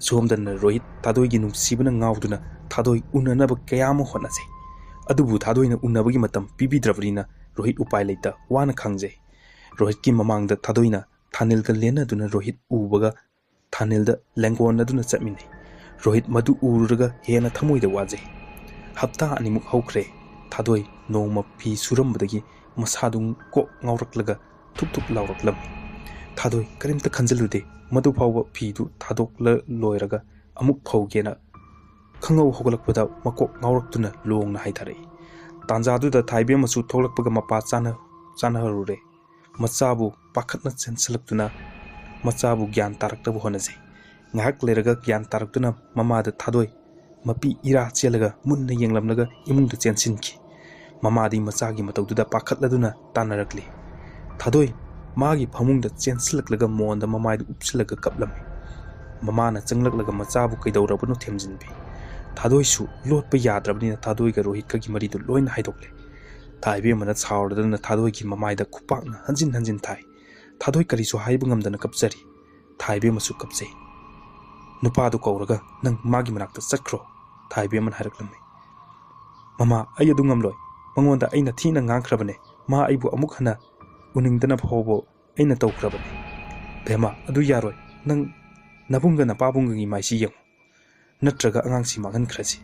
ꯁꯣꯝꯗꯅ ꯔꯣꯍꯤꯠ ꯊꯥꯗꯣꯏꯒꯤ ꯅꯨꯡꯁꯤꯕꯅ ꯉꯥꯎꯗꯨꯅ ꯊꯥꯗꯣꯏ ꯎꯅꯅꯕ ꯀꯌꯥ ꯑꯃ ꯍꯣꯠꯅꯖꯩ꯫ ꯑꯗꯨꯕꯨ ꯊꯥꯗꯣꯏꯅ ꯎꯅꯕꯒꯤ ꯃꯇꯝ ꯄꯤꯕꯤꯗ꯭ꯔꯕꯅꯤꯅ ꯔꯣꯍꯤꯠ ꯎꯄꯥꯏ ꯂꯩꯇ ꯋꯥꯅ ꯈꯥꯡꯖꯩ꯫ ꯔꯣꯍꯤꯠꯀꯤ ꯃꯃꯥꯡꯗ ꯊꯥꯗꯣꯏꯅ ꯊꯥꯅꯤꯜꯒ ꯂꯦꯟꯅꯗꯨꯅ ꯔꯣꯍꯤꯠ ꯎꯕꯒ ꯊꯥꯅꯤꯜꯗ ꯂꯦꯡꯒꯣꯟꯅꯗꯨꯅ ꯆꯠꯃꯤꯟꯅꯩ꯫ ꯔꯣꯍꯤꯠ ꯃꯗꯨ ꯎꯔꯨꯔꯒ ꯍꯦꯟꯅ ꯊꯃꯣꯏꯗ ꯋꯥꯖꯩ꯫ ꯍꯞꯇꯥ ꯑꯅꯤꯃꯨꯛ ꯍꯧꯈ꯭ꯔꯦ꯫ ꯊꯥꯗꯣꯏ ꯅꯣꯡꯃ ꯐꯤ ꯁꯨꯔꯝꯕꯗꯒꯤ ꯃꯁꯥꯗꯨ ꯀꯣꯛ ꯉꯥꯎꯔꯛꯂꯒ ꯊꯨꯛ ꯊꯨꯛ ꯂꯥꯎꯔꯛꯂꯝꯃꯤ꯫ ꯊꯥꯗꯣꯏ ꯀꯔꯤꯝꯇ ꯈꯟꯖꯤꯜꯂꯨꯗꯦ꯫ ꯃꯗꯨ ꯐꯥꯎꯕ ꯐꯤꯗꯨ ꯊꯥꯗꯣꯛꯂ ꯂꯣꯏꯔꯒ ꯑꯃꯨꯛ ꯐꯧꯒꯦꯅ ꯈꯪꯍꯧ ꯍꯧꯒꯠꯂꯛꯄꯗ ꯃꯀꯣꯛ ꯉꯥꯎꯔꯛꯇꯨꯅ ꯂꯣꯡꯅ ꯍꯥꯏꯊꯔꯛꯏ꯫ ꯇꯥꯟꯖꯥꯗꯨꯗ ꯊꯥꯏꯕꯦꯝꯃꯁꯨ ꯊꯣꯛꯂꯛꯄꯒ ꯃꯄꯥ ꯆꯥꯅ ꯆꯥꯅꯍꯔꯨꯔꯦ꯫ ꯃꯆꯥꯕꯨ ꯄꯥꯈꯠꯅ ꯆꯦꯟꯁꯤꯜꯂꯛꯇꯨꯅ ꯃꯆꯥꯕꯨ ꯒ꯭ꯌꯥꯟ ꯇꯥꯔꯛꯅꯕ ꯍꯣꯠꯅꯖꯩ꯫ ꯉꯥꯏꯍꯥꯛ ꯂꯩꯔꯒ ꯒ꯭ꯌꯥꯟ ꯇꯥꯔꯛꯇꯨꯅ ꯃꯃꯥꯗ ꯊꯥꯗꯣꯏ ꯃꯄꯤ ꯏꯔꯥ ꯆꯦꯜꯂꯒ ꯃꯨꯟꯅ ꯌꯦꯡꯂꯝꯂꯒ ꯏꯃꯨꯡꯗ ꯆꯦꯟꯁꯤꯟꯈꯤ꯫ ꯃꯃꯥꯗꯤ ꯃꯆꯥꯒꯤ ꯃꯇꯧꯗꯨꯗ ꯄꯥꯈꯠꯂꯗꯨꯅ ꯇꯥꯟꯅꯔꯛꯂꯤ꯫ ꯊꯥꯗꯣꯏ ꯃꯥꯒꯤ ꯐꯃꯨꯡꯗ ꯆꯦꯟꯁꯤꯜꯂꯛꯂꯒ ꯃꯣꯟꯗ ꯃꯃꯥꯏꯗꯨ ꯎꯞꯁꯤꯜꯂꯒ ꯀꯞꯂꯝꯃꯤ꯫ ꯃꯃꯥꯅ ꯆꯪꯂꯛꯂꯒ ꯃꯆꯥꯕꯨ ꯀꯩꯗꯧꯔꯕꯅꯣ ꯊꯦꯝꯖꯤꯟꯕꯤ꯫ ꯊꯥꯗꯣꯏꯁꯨ ꯂꯣꯠꯄ ꯌꯥꯗ꯭ꯔꯕꯅꯤꯅ ꯊꯥꯗꯣꯏꯒ ꯔꯣꯍꯤꯠꯀꯒꯤ ꯃꯔꯤꯗꯨ ꯂꯣꯏꯅ ꯍꯥꯏꯗꯣꯛꯂꯦ꯫ ꯊꯥꯏꯕꯦꯝꯃꯅ ꯁꯥꯎꯔꯗꯅ ꯊꯥꯗꯣꯏꯒꯤ ꯃꯃꯥꯏꯗ ꯈꯨꯄꯥꯛꯅ ꯍꯟꯖꯤꯟ ꯍꯟꯖꯤꯟ ꯊꯥꯏ꯫ ꯊꯥꯗꯣꯏ ꯀꯔꯤꯁꯨ ꯍꯥꯏꯕ ꯉꯝꯗꯅ ꯀꯞꯆꯔꯤ꯫ ꯊꯥꯏꯕꯦꯝꯃꯁꯨ ꯀꯞꯆꯩ꯫ "ꯅꯨꯄꯥꯗꯨ ꯀꯧꯔꯒ ꯅꯪ ꯃꯥꯒꯤ ꯃꯅꯥꯛꯇ ꯆꯠꯈ꯭ꯔꯣ," ꯊꯥꯏꯕꯦꯝꯃꯅ ꯍꯥꯏꯔꯛꯂꯝꯃꯤ꯫ "ꯃꯃꯥ, ꯑꯩ ꯑꯗꯨ ꯉꯝꯂꯣꯏ꯫ ꯃꯉꯣꯟꯗ ꯑꯩꯅ ꯊꯤꯅ ꯉꯥꯡꯈ꯭ꯔꯕꯅꯦ꯫ ꯃꯥ ꯑꯩꯕꯨ ꯑꯃꯨꯛ ꯍꯟꯅ ꯎꯅꯤꯡꯗꯅꯕ ꯐꯥꯎꯕ ꯑꯩꯅ ꯇꯧꯈ꯭ꯔꯕꯅꯦ꯫" "ꯕꯦꯝꯃ, ꯑꯗꯨ ꯌꯥꯔꯣꯏ꯫ ꯅꯪ ꯅꯕꯨꯡꯒ ꯅꯄꯥꯕꯨꯡꯒꯒꯤ ꯃꯥꯏꯁꯤ ꯌꯦꯡꯉꯨ꯫ ꯅꯠꯇ꯭ꯔꯒ ꯑꯉꯥꯡꯁꯤ ꯃꯥꯡꯍꯟꯈ꯭ꯔꯁꯤ꯫"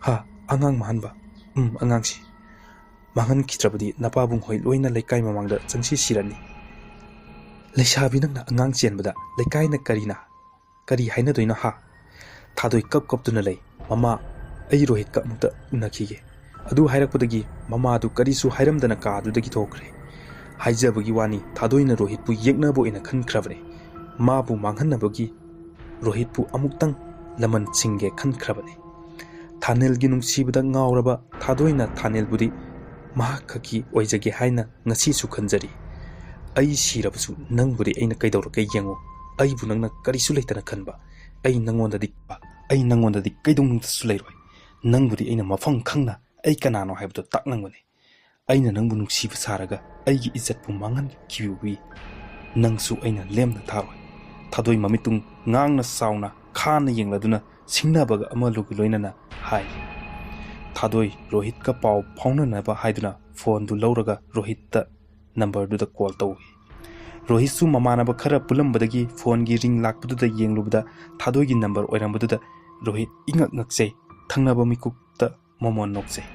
"ꯍꯥ? ꯑꯉꯥꯡ ꯃꯥꯡꯍꯟꯕ?" "ꯎꯝ, ꯑꯉꯥꯡꯁꯤ꯫ ꯃꯥꯡꯍꯟꯈꯤꯗ꯭ꯔꯕꯗꯤ ꯅꯄꯥꯕꯨꯡ ꯍꯣꯏ ꯂꯣꯏꯅ ꯂꯩꯀꯥꯏ ꯃꯃꯥꯡꯗ ꯆꯪꯁꯤ ꯁꯤꯔꯅꯤ꯫" "ꯂꯩꯁꯥꯕꯤ ꯅꯪꯅ ꯑꯉꯥꯡ ꯆꯦꯟꯕꯗ ꯂꯩꯀꯥꯏꯅ ꯀꯔꯤꯅ, ꯀꯔꯤ ꯍꯥꯏꯅꯗꯣꯏꯅꯣ ꯍꯥ?" ꯊꯥꯗꯣꯏ ꯀꯞ ꯀꯞꯇꯨꯅ ꯂꯩ꯫ "ꯃꯃꯥ, ꯑꯩ ꯔꯣꯍꯤꯠꯀ ꯑꯃꯨꯛꯇ ꯎꯅꯈꯤꯒꯦ꯫" ꯑꯗꯨ ꯍꯥꯏꯔꯛꯄꯗꯒꯤ ꯃꯃꯥꯗꯨ ꯀꯔꯤꯁꯨ ꯍꯥꯏꯔꯝꯗꯅ ꯀꯥꯗꯨꯗꯒꯤ ꯊꯣꯛꯈ꯭ꯔꯦ꯫ ꯍꯥꯏꯖꯕꯒꯤ ꯋꯥꯅꯤ, ꯊꯥꯗꯣꯏꯅ ꯔꯣꯍꯤꯠꯄꯨ ꯌꯦꯛꯅꯕ ꯑꯣꯏꯅ ꯈꯟꯈ꯭ꯔꯕꯅꯤ꯫ ꯃꯥꯕꯨ ꯃꯥꯡꯍꯟꯅꯕꯒꯤ ꯔꯣꯍꯤꯠꯄꯨ ꯑꯃꯨꯛꯇꯪ ꯂꯃꯟ ꯁꯤꯡꯒꯦ ꯈꯟꯈ꯭ꯔꯕꯅꯤ꯫ ꯊꯥꯅꯤꯜꯒꯤ ꯅꯨꯡꯁꯤꯕꯗ ꯉꯥꯎꯔꯕ ꯊꯥꯗꯣꯏꯅ ꯊꯥꯅꯤꯜꯕꯨꯗꯤ ꯃꯍꯥꯛ ꯈꯛꯀꯤ ꯑꯣꯏꯖꯒꯦ ꯍꯥꯏꯅ ꯉꯁꯤꯁꯨ ꯈꯟꯖꯔꯤ꯫ ꯑꯩ ꯁꯤꯔꯕꯁꯨ ꯅꯪꯕꯨꯗꯤ ꯑꯩꯅ ꯀꯩꯗꯧꯔꯛꯀꯦ ꯌꯦꯡꯉꯨ꯫ ꯑꯩꯕꯨ ꯅꯪꯅ ꯀꯔꯤꯁꯨ ꯂꯩꯇꯅ ꯈꯟꯕ꯫ ꯑꯩ ꯅꯪꯉꯣꯟꯗꯗꯤ, ꯑꯩ ꯅꯪꯉꯣꯟꯗꯗꯤ ꯀꯩꯗꯧꯅꯨꯡꯗꯁꯨ ꯂꯩꯔꯣꯏ꯫ ꯅꯪꯕꯨꯗꯤ ꯑꯩꯅ ꯃꯐꯝ ꯈꯪꯅ ꯑꯩ ꯀꯅꯥꯅꯣ ꯍꯥꯏꯕꯗꯨ ꯇꯥꯛꯂꯝꯒꯅꯤ꯫ ꯑꯩꯅ ꯅꯪꯕꯨ ꯅꯨꯡꯁꯤꯕ ꯁꯥꯔꯒ ꯑꯩꯒꯤ ꯏꯖꯠꯄꯨ ꯃꯥꯡꯍꯟꯈꯤꯕꯒꯤ ꯅꯪꯁꯨ ꯑꯩꯅ ꯂꯦꯝꯅ ꯊꯥꯔꯣꯏ꯫ ꯊꯥꯗꯣꯏ ꯃꯃꯤꯠꯇꯨꯡ ꯉꯥꯡꯅ ꯆꯥꯎꯅ ꯈꯥꯅ ꯌꯦꯡꯂꯗꯨꯅ ꯁꯤꯡꯅꯕꯒ ꯑꯃ ꯂꯣꯏꯅꯅ ꯍꯥꯏ꯫ ꯊꯥꯗꯣꯏ ꯔꯣꯍꯤꯠꯀ ꯄꯥꯎ ꯐꯥꯎꯅꯅꯕ ꯍꯥꯏꯗꯨꯅ ꯐꯣꯟꯗꯨ ꯂꯧꯔꯒ ꯔꯣꯍꯤꯠꯇ ꯅꯝꯕꯔꯗꯨꯗ ꯀꯣꯜ ꯇꯧꯏ꯫ ꯔꯣꯍꯤꯠꯁꯨ ꯃꯃꯥꯟꯅꯕ ꯈꯔ ꯄꯨꯜꯂꯝꯕꯗꯒꯤ ꯐꯣꯟꯒꯤ ꯔꯤꯡ ꯂꯥꯛꯄꯗꯨꯗ ꯌꯦꯡꯂꯨꯕꯗ ꯊꯥꯗꯣꯏꯒꯤ ꯅꯝꯕꯔ ꯑꯣꯏꯔꯝꯕꯗꯨꯗ ꯔꯣꯍꯤꯠ ꯏꯉꯛ ꯉꯛꯆꯩ꯫ ꯊꯪꯅꯕ ꯃꯤꯀꯨꯞꯇ ꯃꯣꯃꯣꯟ ꯅꯣꯛꯆꯩ꯫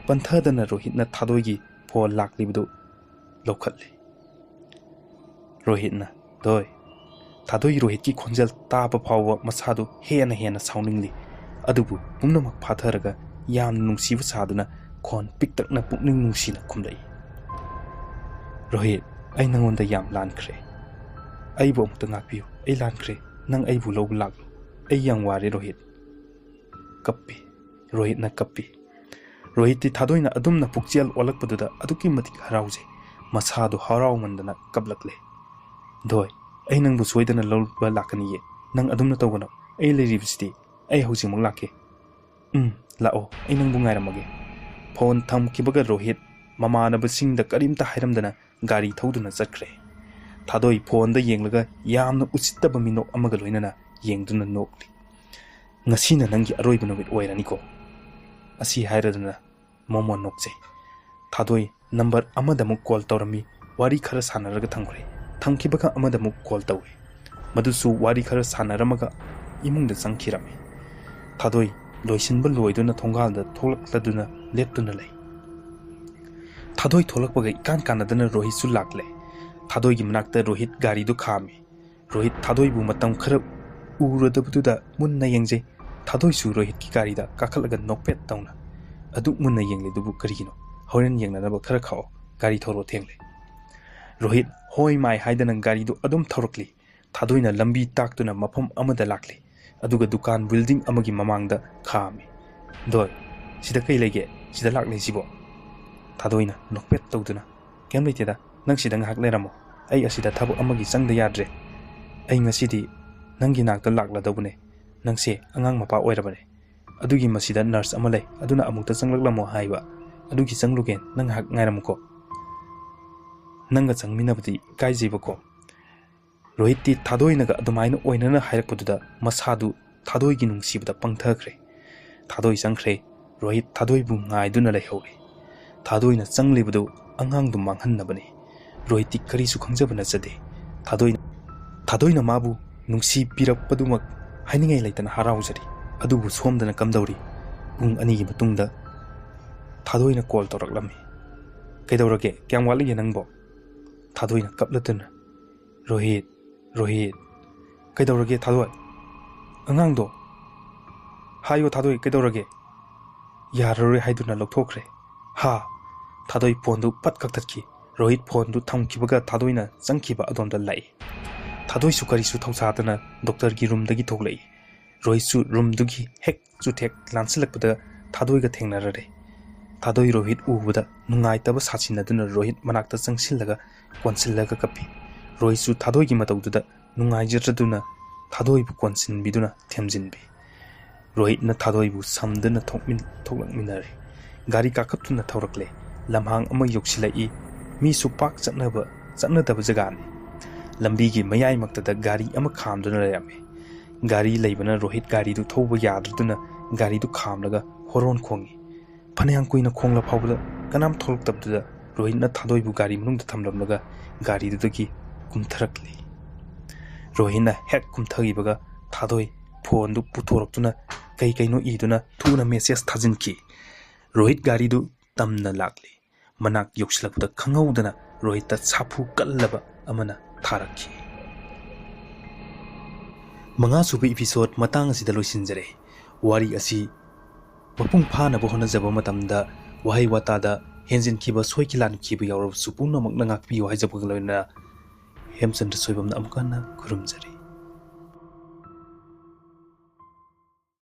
ꯄꯟꯊꯗꯅ ꯔꯣꯍꯤꯠꯅ ꯊꯥꯗꯣꯏꯒꯤ ꯐꯣꯟ ꯂꯥꯛꯂꯤꯕꯗꯨ ꯂꯧꯈꯠꯂꯤ꯫ ꯔꯣꯍꯤꯠꯅ, "ꯊꯥꯗꯣꯏ꯫" ꯊꯥꯗꯣꯏ ꯔꯣꯍꯤꯠꯀꯤ ꯈꯣꯟꯖꯦꯜ ꯇꯥꯕ ꯐꯥꯎꯕ ꯃꯁꯥꯗꯨ ꯍꯦꯟꯅ ꯍꯦꯟꯅ ꯁꯥꯎꯅꯤꯡꯂꯤ꯫ ꯑꯗꯨꯕꯨ ꯄꯨꯝꯅꯃꯛ ꯐꯥꯊꯔꯒ ꯌꯥꯝꯅ ꯅꯨꯡꯁꯤꯕ ꯁꯥꯗꯨꯅ ꯈꯣꯟ ꯄꯤꯛꯇꯛꯅ ꯄꯨꯛꯅꯤꯡ ꯅꯨꯡꯁꯤꯅ ꯈꯨꯝꯂꯛꯏ꯫ "ꯔꯣꯍꯤꯠ, ꯑꯩ ꯅꯪꯉꯣꯟꯗ ꯌꯥꯝ ꯂꯥꯟꯈ꯭ꯔꯦ꯫ ꯑꯩꯕꯨ ꯑꯃꯨꯛꯇ ꯉꯥꯛꯄꯤꯌꯨ꯫ ꯑꯩ ꯂꯥꯟꯈ꯭ꯔꯦ꯫ ꯅꯪ ꯑꯩꯕꯨ ꯂꯧꯕ ꯂꯥꯛꯂꯣ꯫ ꯑꯩ ꯌꯥꯝ ꯋꯥꯔꯦ ꯔꯣꯍꯤꯠ꯫" ꯀꯞꯄꯤ꯫ ꯔꯣꯍꯤꯠꯅ ꯀꯞꯄꯤ꯫ ꯔꯣꯍꯤꯠꯇꯤ ꯊꯥꯗꯣꯏꯅ ꯑꯗꯨꯝꯅ ꯄꯨꯛꯆꯦꯜ ꯑꯣꯜꯂꯛꯄꯗꯨꯗ ꯑꯗꯨꯛꯀꯤ ꯃꯇꯤꯛ ꯍꯔꯥꯎꯖꯩ꯫ ꯃꯁꯥꯗꯨ ꯍꯔꯥꯎꯃꯟꯗꯅ ꯀꯞꯂꯛꯂꯦ꯫ "ꯊꯥꯗꯣꯏ, ꯑꯩ ꯅꯪꯕꯨ ꯁꯣꯏꯗꯅ ꯂꯧꯕ ꯂꯥꯛꯀꯅꯤꯌꯦ꯫ ꯅꯪ ꯑꯗꯨꯝꯅ ꯇꯧꯒꯅꯨ꯫ ꯑꯩ ꯂꯩꯔꯤꯕꯁꯤꯗꯤ꯫ ꯑꯩ ꯍꯧꯖꯤꯛꯃꯛ ꯂꯥꯛꯀꯦ꯫" "ꯎꯝ, ꯂꯥꯛꯑꯣ꯫ ꯑꯩ ꯅꯪꯕꯨ ꯉꯥꯏꯔꯝꯃꯒꯦ꯫" ꯐꯣꯟ ꯊꯝꯈꯤꯕꯒ ꯔꯣꯍꯤꯠ ꯃꯃꯥꯟꯅꯕꯁꯤꯡꯗ ꯀꯔꯤꯝꯇ ꯍꯥꯏꯔꯝꯗꯅ ꯒꯥꯔꯤ ꯊꯧꯗꯨꯅ ꯆꯠꯈ꯭ꯔꯦ꯫ ꯊꯥꯗꯣꯏ ꯐꯣꯟꯗ ꯌꯦꯡꯂꯒ ꯌꯥꯝꯅ ꯎꯁꯤꯠꯇꯕ ꯃꯤꯅꯣꯛ ꯑꯃꯒ ꯂꯣꯏꯅꯅ ꯌꯦꯡꯗꯨꯅ ꯅꯣꯛꯂꯤ꯫ "ꯉꯁꯤꯅ ꯅꯪꯒꯤ ꯑꯔꯣꯏꯕ ꯅꯨꯃꯤꯠ ꯑꯣꯏꯔꯅꯤꯀꯣ?" ꯑꯁꯤ ꯍꯥꯏꯔꯗꯨꯅ ꯃꯣꯃꯣꯟ ꯅꯣꯛꯆꯩ꯫ ꯊꯥꯗꯣꯏ ꯅꯝꯕꯔ ꯑꯃꯗ ꯑꯃꯨꯛ ꯀꯣꯜ ꯇꯧꯔꯝꯃꯤ꯫ ꯋꯥꯔꯤ ꯈꯔ ꯁꯥꯟꯅꯔꯒ ꯊꯝꯈ꯭ꯔꯦ꯫ ꯊꯝꯈꯤꯕꯒ ꯑꯃꯗ ꯑꯃꯨꯛ ꯀꯣꯜ ꯇꯧꯏ꯫ ꯃꯗꯨꯁꯨ ꯋꯥꯔꯤ ꯈꯔ ꯁꯥꯟꯅꯔꯝꯃꯒ ꯏꯃꯨꯡꯗ ꯆꯪꯈꯤꯔꯝꯃꯤ꯫ ꯊꯥꯗꯣꯏ ꯂꯣꯏꯁꯤꯟꯕ ꯂꯣꯏꯗꯨꯅ ꯊꯣꯡꯒꯥꯜꯗ ꯊꯣꯛꯂꯛꯂꯗꯨꯅ ꯂꯦꯞꯇꯨꯅ ꯂꯩ꯫ ꯊꯥꯗꯣꯏ ꯊꯣꯛꯂꯛꯄꯒ ꯏꯀꯥꯟ ꯀꯥꯟꯅꯗꯅ ꯔꯣꯍꯤꯠꯁꯨ ꯂꯥꯛꯂꯦ꯫ ꯊꯥꯗꯣꯏꯒꯤ ꯃꯅꯥꯛꯇ ꯔꯣꯍꯤꯠ ꯒꯥꯔꯤꯗꯨ ꯈꯥꯝꯃꯤ꯫ ꯔꯣꯍꯤꯠ ꯊꯥꯗꯣꯏꯕꯨ ꯃꯇꯝ ꯈꯔ ꯎꯔꯨꯗꯕꯗꯨꯗ ꯃꯨꯟꯅ ꯌꯦꯡꯖꯩ꯫ ꯊꯥꯗꯣꯏꯁꯨ ꯔꯣꯍꯤꯠꯀꯤ ꯒꯥꯔꯤꯗ ꯀꯥꯈꯠꯂꯒ ꯅꯣꯛꯐꯦꯠ ꯇꯧꯅ, "ꯑꯗꯨꯛ ꯃꯨꯟꯅ ꯌꯦꯡꯂꯤꯗꯨꯕꯨ ꯀꯔꯤꯒꯤꯅꯣ? ꯍꯣꯔꯦꯟ ꯌꯦꯡꯅꯅꯕ ꯈꯔ ꯈꯥꯛꯑꯣ, ꯒꯥꯔꯤ ꯊꯧꯔꯣ ꯊꯦꯡꯂꯦ꯫" ꯔꯣꯍꯤꯠ ꯍꯣꯏ ꯃꯥꯏ ꯍꯥꯏꯗꯅ ꯒꯥꯔꯤꯗꯨ ꯑꯗꯨꯝ ꯊꯧꯔꯛꯂꯤ꯫ ꯊꯥꯗꯣꯏꯅ ꯂꯝꯕꯤ ꯇꯥꯛꯇꯨꯅ ꯃꯐꯝ ꯑꯃꯗ ꯂꯥꯛꯂꯤ, ꯑꯗꯨꯒ ꯗꯨꯀꯥꯟ ꯕꯤꯜꯗꯤꯡ ꯑꯃꯒꯤ ꯃꯃꯥꯡꯗ ꯈꯥꯝꯃꯤ꯫ "ꯊꯥꯗꯣꯏ, ꯁꯤꯗ ꯀꯩ ꯂꯩꯒꯦ? ꯁꯤꯗ ꯂꯥꯛꯂꯤꯁꯤꯕꯣ?" ꯊꯥꯗꯣꯏꯅ ꯅꯣꯛꯐꯦꯠ ꯇꯧꯗꯨꯅ, "ꯀꯩꯝ ꯂꯩꯇꯦꯗ, ꯅꯪ ꯁꯤꯗ ꯉꯥꯏꯍꯥꯛ ꯂꯩꯔꯝꯃꯣ꯫ ꯑꯩ ꯑꯁꯤꯗ ꯊꯕꯛ ꯑꯃꯒꯤ ꯆꯪꯗ ꯌꯥꯗ꯭ꯔꯦ꯫ ꯑꯩ ꯉꯁꯤꯗꯤ ꯅꯪꯒꯤ ꯅꯥꯛꯇ ꯂꯥꯛꯂꯗꯧꯕꯅꯦ꯫ ꯅꯪꯁꯦ ꯑꯉꯥꯡ ꯃꯄꯥ ꯑꯣꯏꯔꯕꯅꯦ꯫ ꯑꯗꯨꯒꯤ ꯃꯁꯤꯗ ꯅꯔꯁ ꯑꯃ ꯂꯩ, ꯑꯗꯨꯅ ꯑꯃꯨꯛꯇ ꯆꯪꯂꯛꯂꯝꯃꯣ ꯍꯥꯏꯕ꯫ ꯑꯗꯨꯒꯤ ꯆꯪꯂꯨꯒꯦ, ꯅꯪ ꯉꯥꯏꯍꯥꯛ ꯉꯥꯏꯔꯝꯃꯨꯀꯣ꯫ ꯅꯪꯒ ꯆꯪꯃꯤꯟꯅꯕꯗꯤ ꯏꯀꯥꯏꯖꯩꯕꯀꯣ꯫" ꯔꯣꯍꯤꯠꯇꯤ ꯊꯥꯗꯣꯏꯅꯒ ꯑꯗꯨꯃꯥꯏꯅ ꯑꯣꯏꯅꯅ ꯍꯥꯏꯔꯛꯄꯗꯨꯗ ꯃꯁꯥꯗꯨ ꯊꯥꯗꯣꯏꯒꯤ ꯅꯨꯡꯁꯤꯕꯗ ꯄꯪꯊꯈ꯭ꯔꯦ꯫ ꯊꯥꯗꯣꯏ ꯆꯪꯈ꯭ꯔꯦ꯫ ꯔꯣꯍꯤꯠ ꯊꯥꯗꯣꯏꯕꯨ ꯉꯥꯏꯗꯨꯅ ꯂꯩꯍꯧꯔꯦ꯫ ꯊꯥꯗꯣꯏꯅ ꯆꯪꯂꯤꯕꯗꯨ ꯑꯉꯥꯡꯗꯨ ꯃꯥꯡꯍꯟꯅꯕꯅꯤ꯫ ꯔꯣꯍꯤꯠꯇꯤ ꯀꯔꯤꯁꯨ ꯈꯪꯖꯕ ꯅꯠꯆꯗꯦ꯫ ꯊꯥꯗꯣꯏꯅ, ꯊꯥꯗꯣꯏꯅ ꯃꯥꯕꯨ ꯅꯨꯡꯁꯤꯕꯤꯔꯛꯄꯗꯨꯃꯛ ꯍꯥꯏꯅꯤꯡꯉꯥꯏ ꯂꯩꯇꯅ ꯍꯔꯥꯎꯖꯔꯤ꯫ ꯑꯗꯨꯕꯨ ꯁꯣꯝꯗꯅ ꯀꯝꯗꯧꯔꯤ? ꯄꯨꯡ ꯑꯅꯤꯒꯤ ꯃꯇꯨꯡꯗ ꯊꯥꯗꯣꯏꯅ ꯀꯣꯜ ꯇꯧꯔꯛꯂꯝꯃꯤ꯫ "ꯀꯩꯗꯧꯔꯒꯦ? ꯀꯌꯥꯝ ꯋꯥꯠꯂꯤꯒꯦ ꯅꯪꯕꯣ?" ꯊꯥꯗꯣꯏꯅ ꯀꯞꯂꯗꯨꯅ, "ꯔꯣꯍꯤꯠ, ꯔꯣꯍꯤꯠ, ꯀꯩꯗꯧꯔꯒꯦ ꯊꯥꯗꯣꯏ? ꯑꯉꯥꯡꯗꯣ ꯍꯥꯏꯌꯣ ꯊꯥꯗꯣꯏ, ꯀꯩꯗꯧꯔꯒꯦ?" ꯌꯥꯔꯔꯣꯏ ꯍꯥꯏꯗꯨꯅ ꯂꯧꯊꯣꯛꯈ꯭ꯔꯦ꯫ "ꯍꯥ?" ꯊꯥꯗꯣꯏ ꯐꯣꯟꯗꯨ ꯄꯠ ꯀꯛꯊꯠꯈꯤ꯫ ꯔꯣꯍꯤꯠ ꯐꯣꯟꯗꯨ ꯊꯝꯈꯤꯕꯒ ꯊꯥꯗꯣꯏꯅ ꯆꯪꯈꯤꯕ ꯑꯗꯣꯝꯗ ꯂꯥꯛꯏ꯫ ꯊꯥꯗꯣꯏꯁꯨ ꯀꯔꯤꯁꯨ ꯊꯧꯁꯥꯗꯅ ꯗꯣꯛꯇꯔꯒꯤ ꯔꯨꯝꯗꯒꯤ ꯊꯣꯛꯂꯛꯏ꯫ ꯔꯣꯍꯤꯠꯁꯨ ꯔꯨꯝꯗꯨꯒꯤ ꯍꯦꯛ ꯆꯨꯊꯦꯛ ꯂꯥꯟꯁꯤꯜꯂꯛꯄꯗ ꯊꯥꯗꯣꯏꯒ ꯊꯦꯡꯅꯔꯔꯦ꯫ ꯊꯥꯗꯣꯏ ꯔꯣꯍꯤꯠ ꯎꯕꯗ ꯅꯨꯡꯉꯥꯏꯇꯕ ꯁꯥꯁꯤꯟꯅꯗꯨꯅ ꯔꯣꯍꯤꯠ ꯃꯅꯥꯛꯇ ꯆꯪꯁꯤꯜꯂꯒ ꯀꯣꯟꯁꯤꯜꯂꯒ ꯀꯞꯄꯤ꯫ ꯔꯣꯍꯤꯠꯁꯨ ꯊꯥꯗꯣꯏꯒꯤ ꯃꯇꯧꯗꯨꯗ ꯅꯨꯡꯉꯥꯏꯖꯗ꯭ꯔꯗꯨꯅ ꯊꯥꯗꯣꯏꯕꯨ ꯀꯣꯟꯁꯤꯟꯕꯤꯗꯨꯅ ꯊꯦꯝꯖꯤꯟꯕꯤ꯫ ꯔꯣꯍꯤꯠꯅ ꯊꯥꯗꯣꯏꯕꯨ ꯁꯝꯗꯨꯅ ꯊꯣꯛꯃꯤꯟ-, ꯊꯣꯛꯂꯛꯃꯤꯟꯅꯔꯦ꯫ ꯒꯥꯔꯤ ꯀꯥꯈꯠꯇꯨꯅ ꯊꯧꯔꯛꯂꯦ꯫ ꯂꯝꯍꯥꯡ ꯑꯃ ꯌꯧꯁꯤꯜꯂꯛꯏ꯫ ꯃꯤꯁꯨ ꯄꯥꯛ ꯆꯠꯅꯕ, ꯆꯠꯅꯗꯕ ꯖꯒꯥꯅꯤ꯫ ꯂꯝꯕꯤꯒꯤ ꯃꯌꯥꯏꯃꯛꯇꯗ ꯒꯥꯔꯤ ꯑꯃ ꯈꯥꯝꯗꯨꯅ ꯂꯩꯔꯝꯃꯤ꯫ ꯒꯥꯔꯤ ꯂꯩꯕꯅ ꯔꯣꯍꯤꯠ ꯒꯥꯔꯤꯗꯨ ꯊꯧꯕ ꯌꯥꯗ꯭ꯔꯗꯨꯅ ꯒꯥꯔꯤꯗꯨ ꯈꯥꯝꯂꯒ ꯍꯣꯔꯣꯟ ꯈꯣꯡꯏ꯫ ꯐꯅꯌꯥꯝ ꯀꯨꯏꯅ ꯈꯣꯡꯂ ꯐꯥꯎꯕꯗ ꯀꯅꯥꯝ ꯊꯣꯛꯂꯛꯇꯕꯗꯨꯗ ꯔꯣꯍꯤꯠꯅ ꯊꯥꯗꯣꯏꯕꯨ ꯒꯥꯔꯤ ꯃꯅꯨꯡꯗ ꯊꯝꯂꯝꯂꯒ ꯒꯥꯔꯤꯗꯨꯗꯒꯤ ꯀꯨꯝꯊꯔꯛꯂꯤ꯫ ꯔꯣꯍꯤꯠꯅ ꯍꯦꯛ ꯀꯨꯝꯊꯈꯤꯕꯒ ꯊꯥꯗꯣꯏ ꯐꯣꯟꯗꯨ ꯄꯨꯊꯣꯔꯛꯇꯨꯅ ꯀꯩ ꯀꯩꯅꯣ ꯏꯗꯨꯅ ꯊꯨꯅ ꯃꯦꯁꯦꯖ ꯊꯥꯖꯤꯟꯈꯤ꯫ ꯔꯣꯍꯤꯠ ꯒꯥꯔꯤꯗꯨ ꯇꯝꯅ ꯂꯥꯛꯂꯤ꯫ ꯃꯅꯥꯛ ꯌꯧꯁꯤꯜꯂꯛꯄꯗ ꯈꯪꯍꯧꯗꯅ ꯔꯣꯍꯤꯠꯇ ꯁꯥꯐꯨ ꯀꯜꯂꯕ ꯑꯃꯅ ꯊꯥꯔꯛꯈꯤ꯫ ꯃꯉꯥꯁꯨꯕ ꯏꯄꯤꯁꯣꯗ ꯃꯇꯥꯡ ꯑꯁꯤꯗ ꯂꯣꯏꯁꯤꯟꯖꯔꯦ꯫ ꯋꯥꯔꯤ ꯑꯁꯤ ꯃꯄꯨꯡ ꯐꯥꯅꯕ ꯍꯣꯠꯅꯖꯕ ꯃꯇꯝꯗ ꯋꯥꯍꯩ ꯋꯥꯇꯥꯗ ꯍꯦꯟꯖꯤꯟꯈꯤꯕ, ꯁꯣꯏꯈꯤ ꯂꯥꯟꯈꯤꯕ ꯌꯥꯎꯔꯕꯁꯨ ꯄꯨꯝꯅꯃꯛꯅ ꯉꯥꯛꯄꯤꯌꯨ ꯍꯥꯏꯖꯕꯒ ꯂꯣꯏꯅꯅ ꯍꯦꯝꯆꯟꯗ꯭ꯔ ꯁꯣꯏꯕꯝꯅ ꯑꯃꯨꯛ ꯍꯟꯅ ꯈꯨꯔꯨꯝꯖꯔꯤ꯫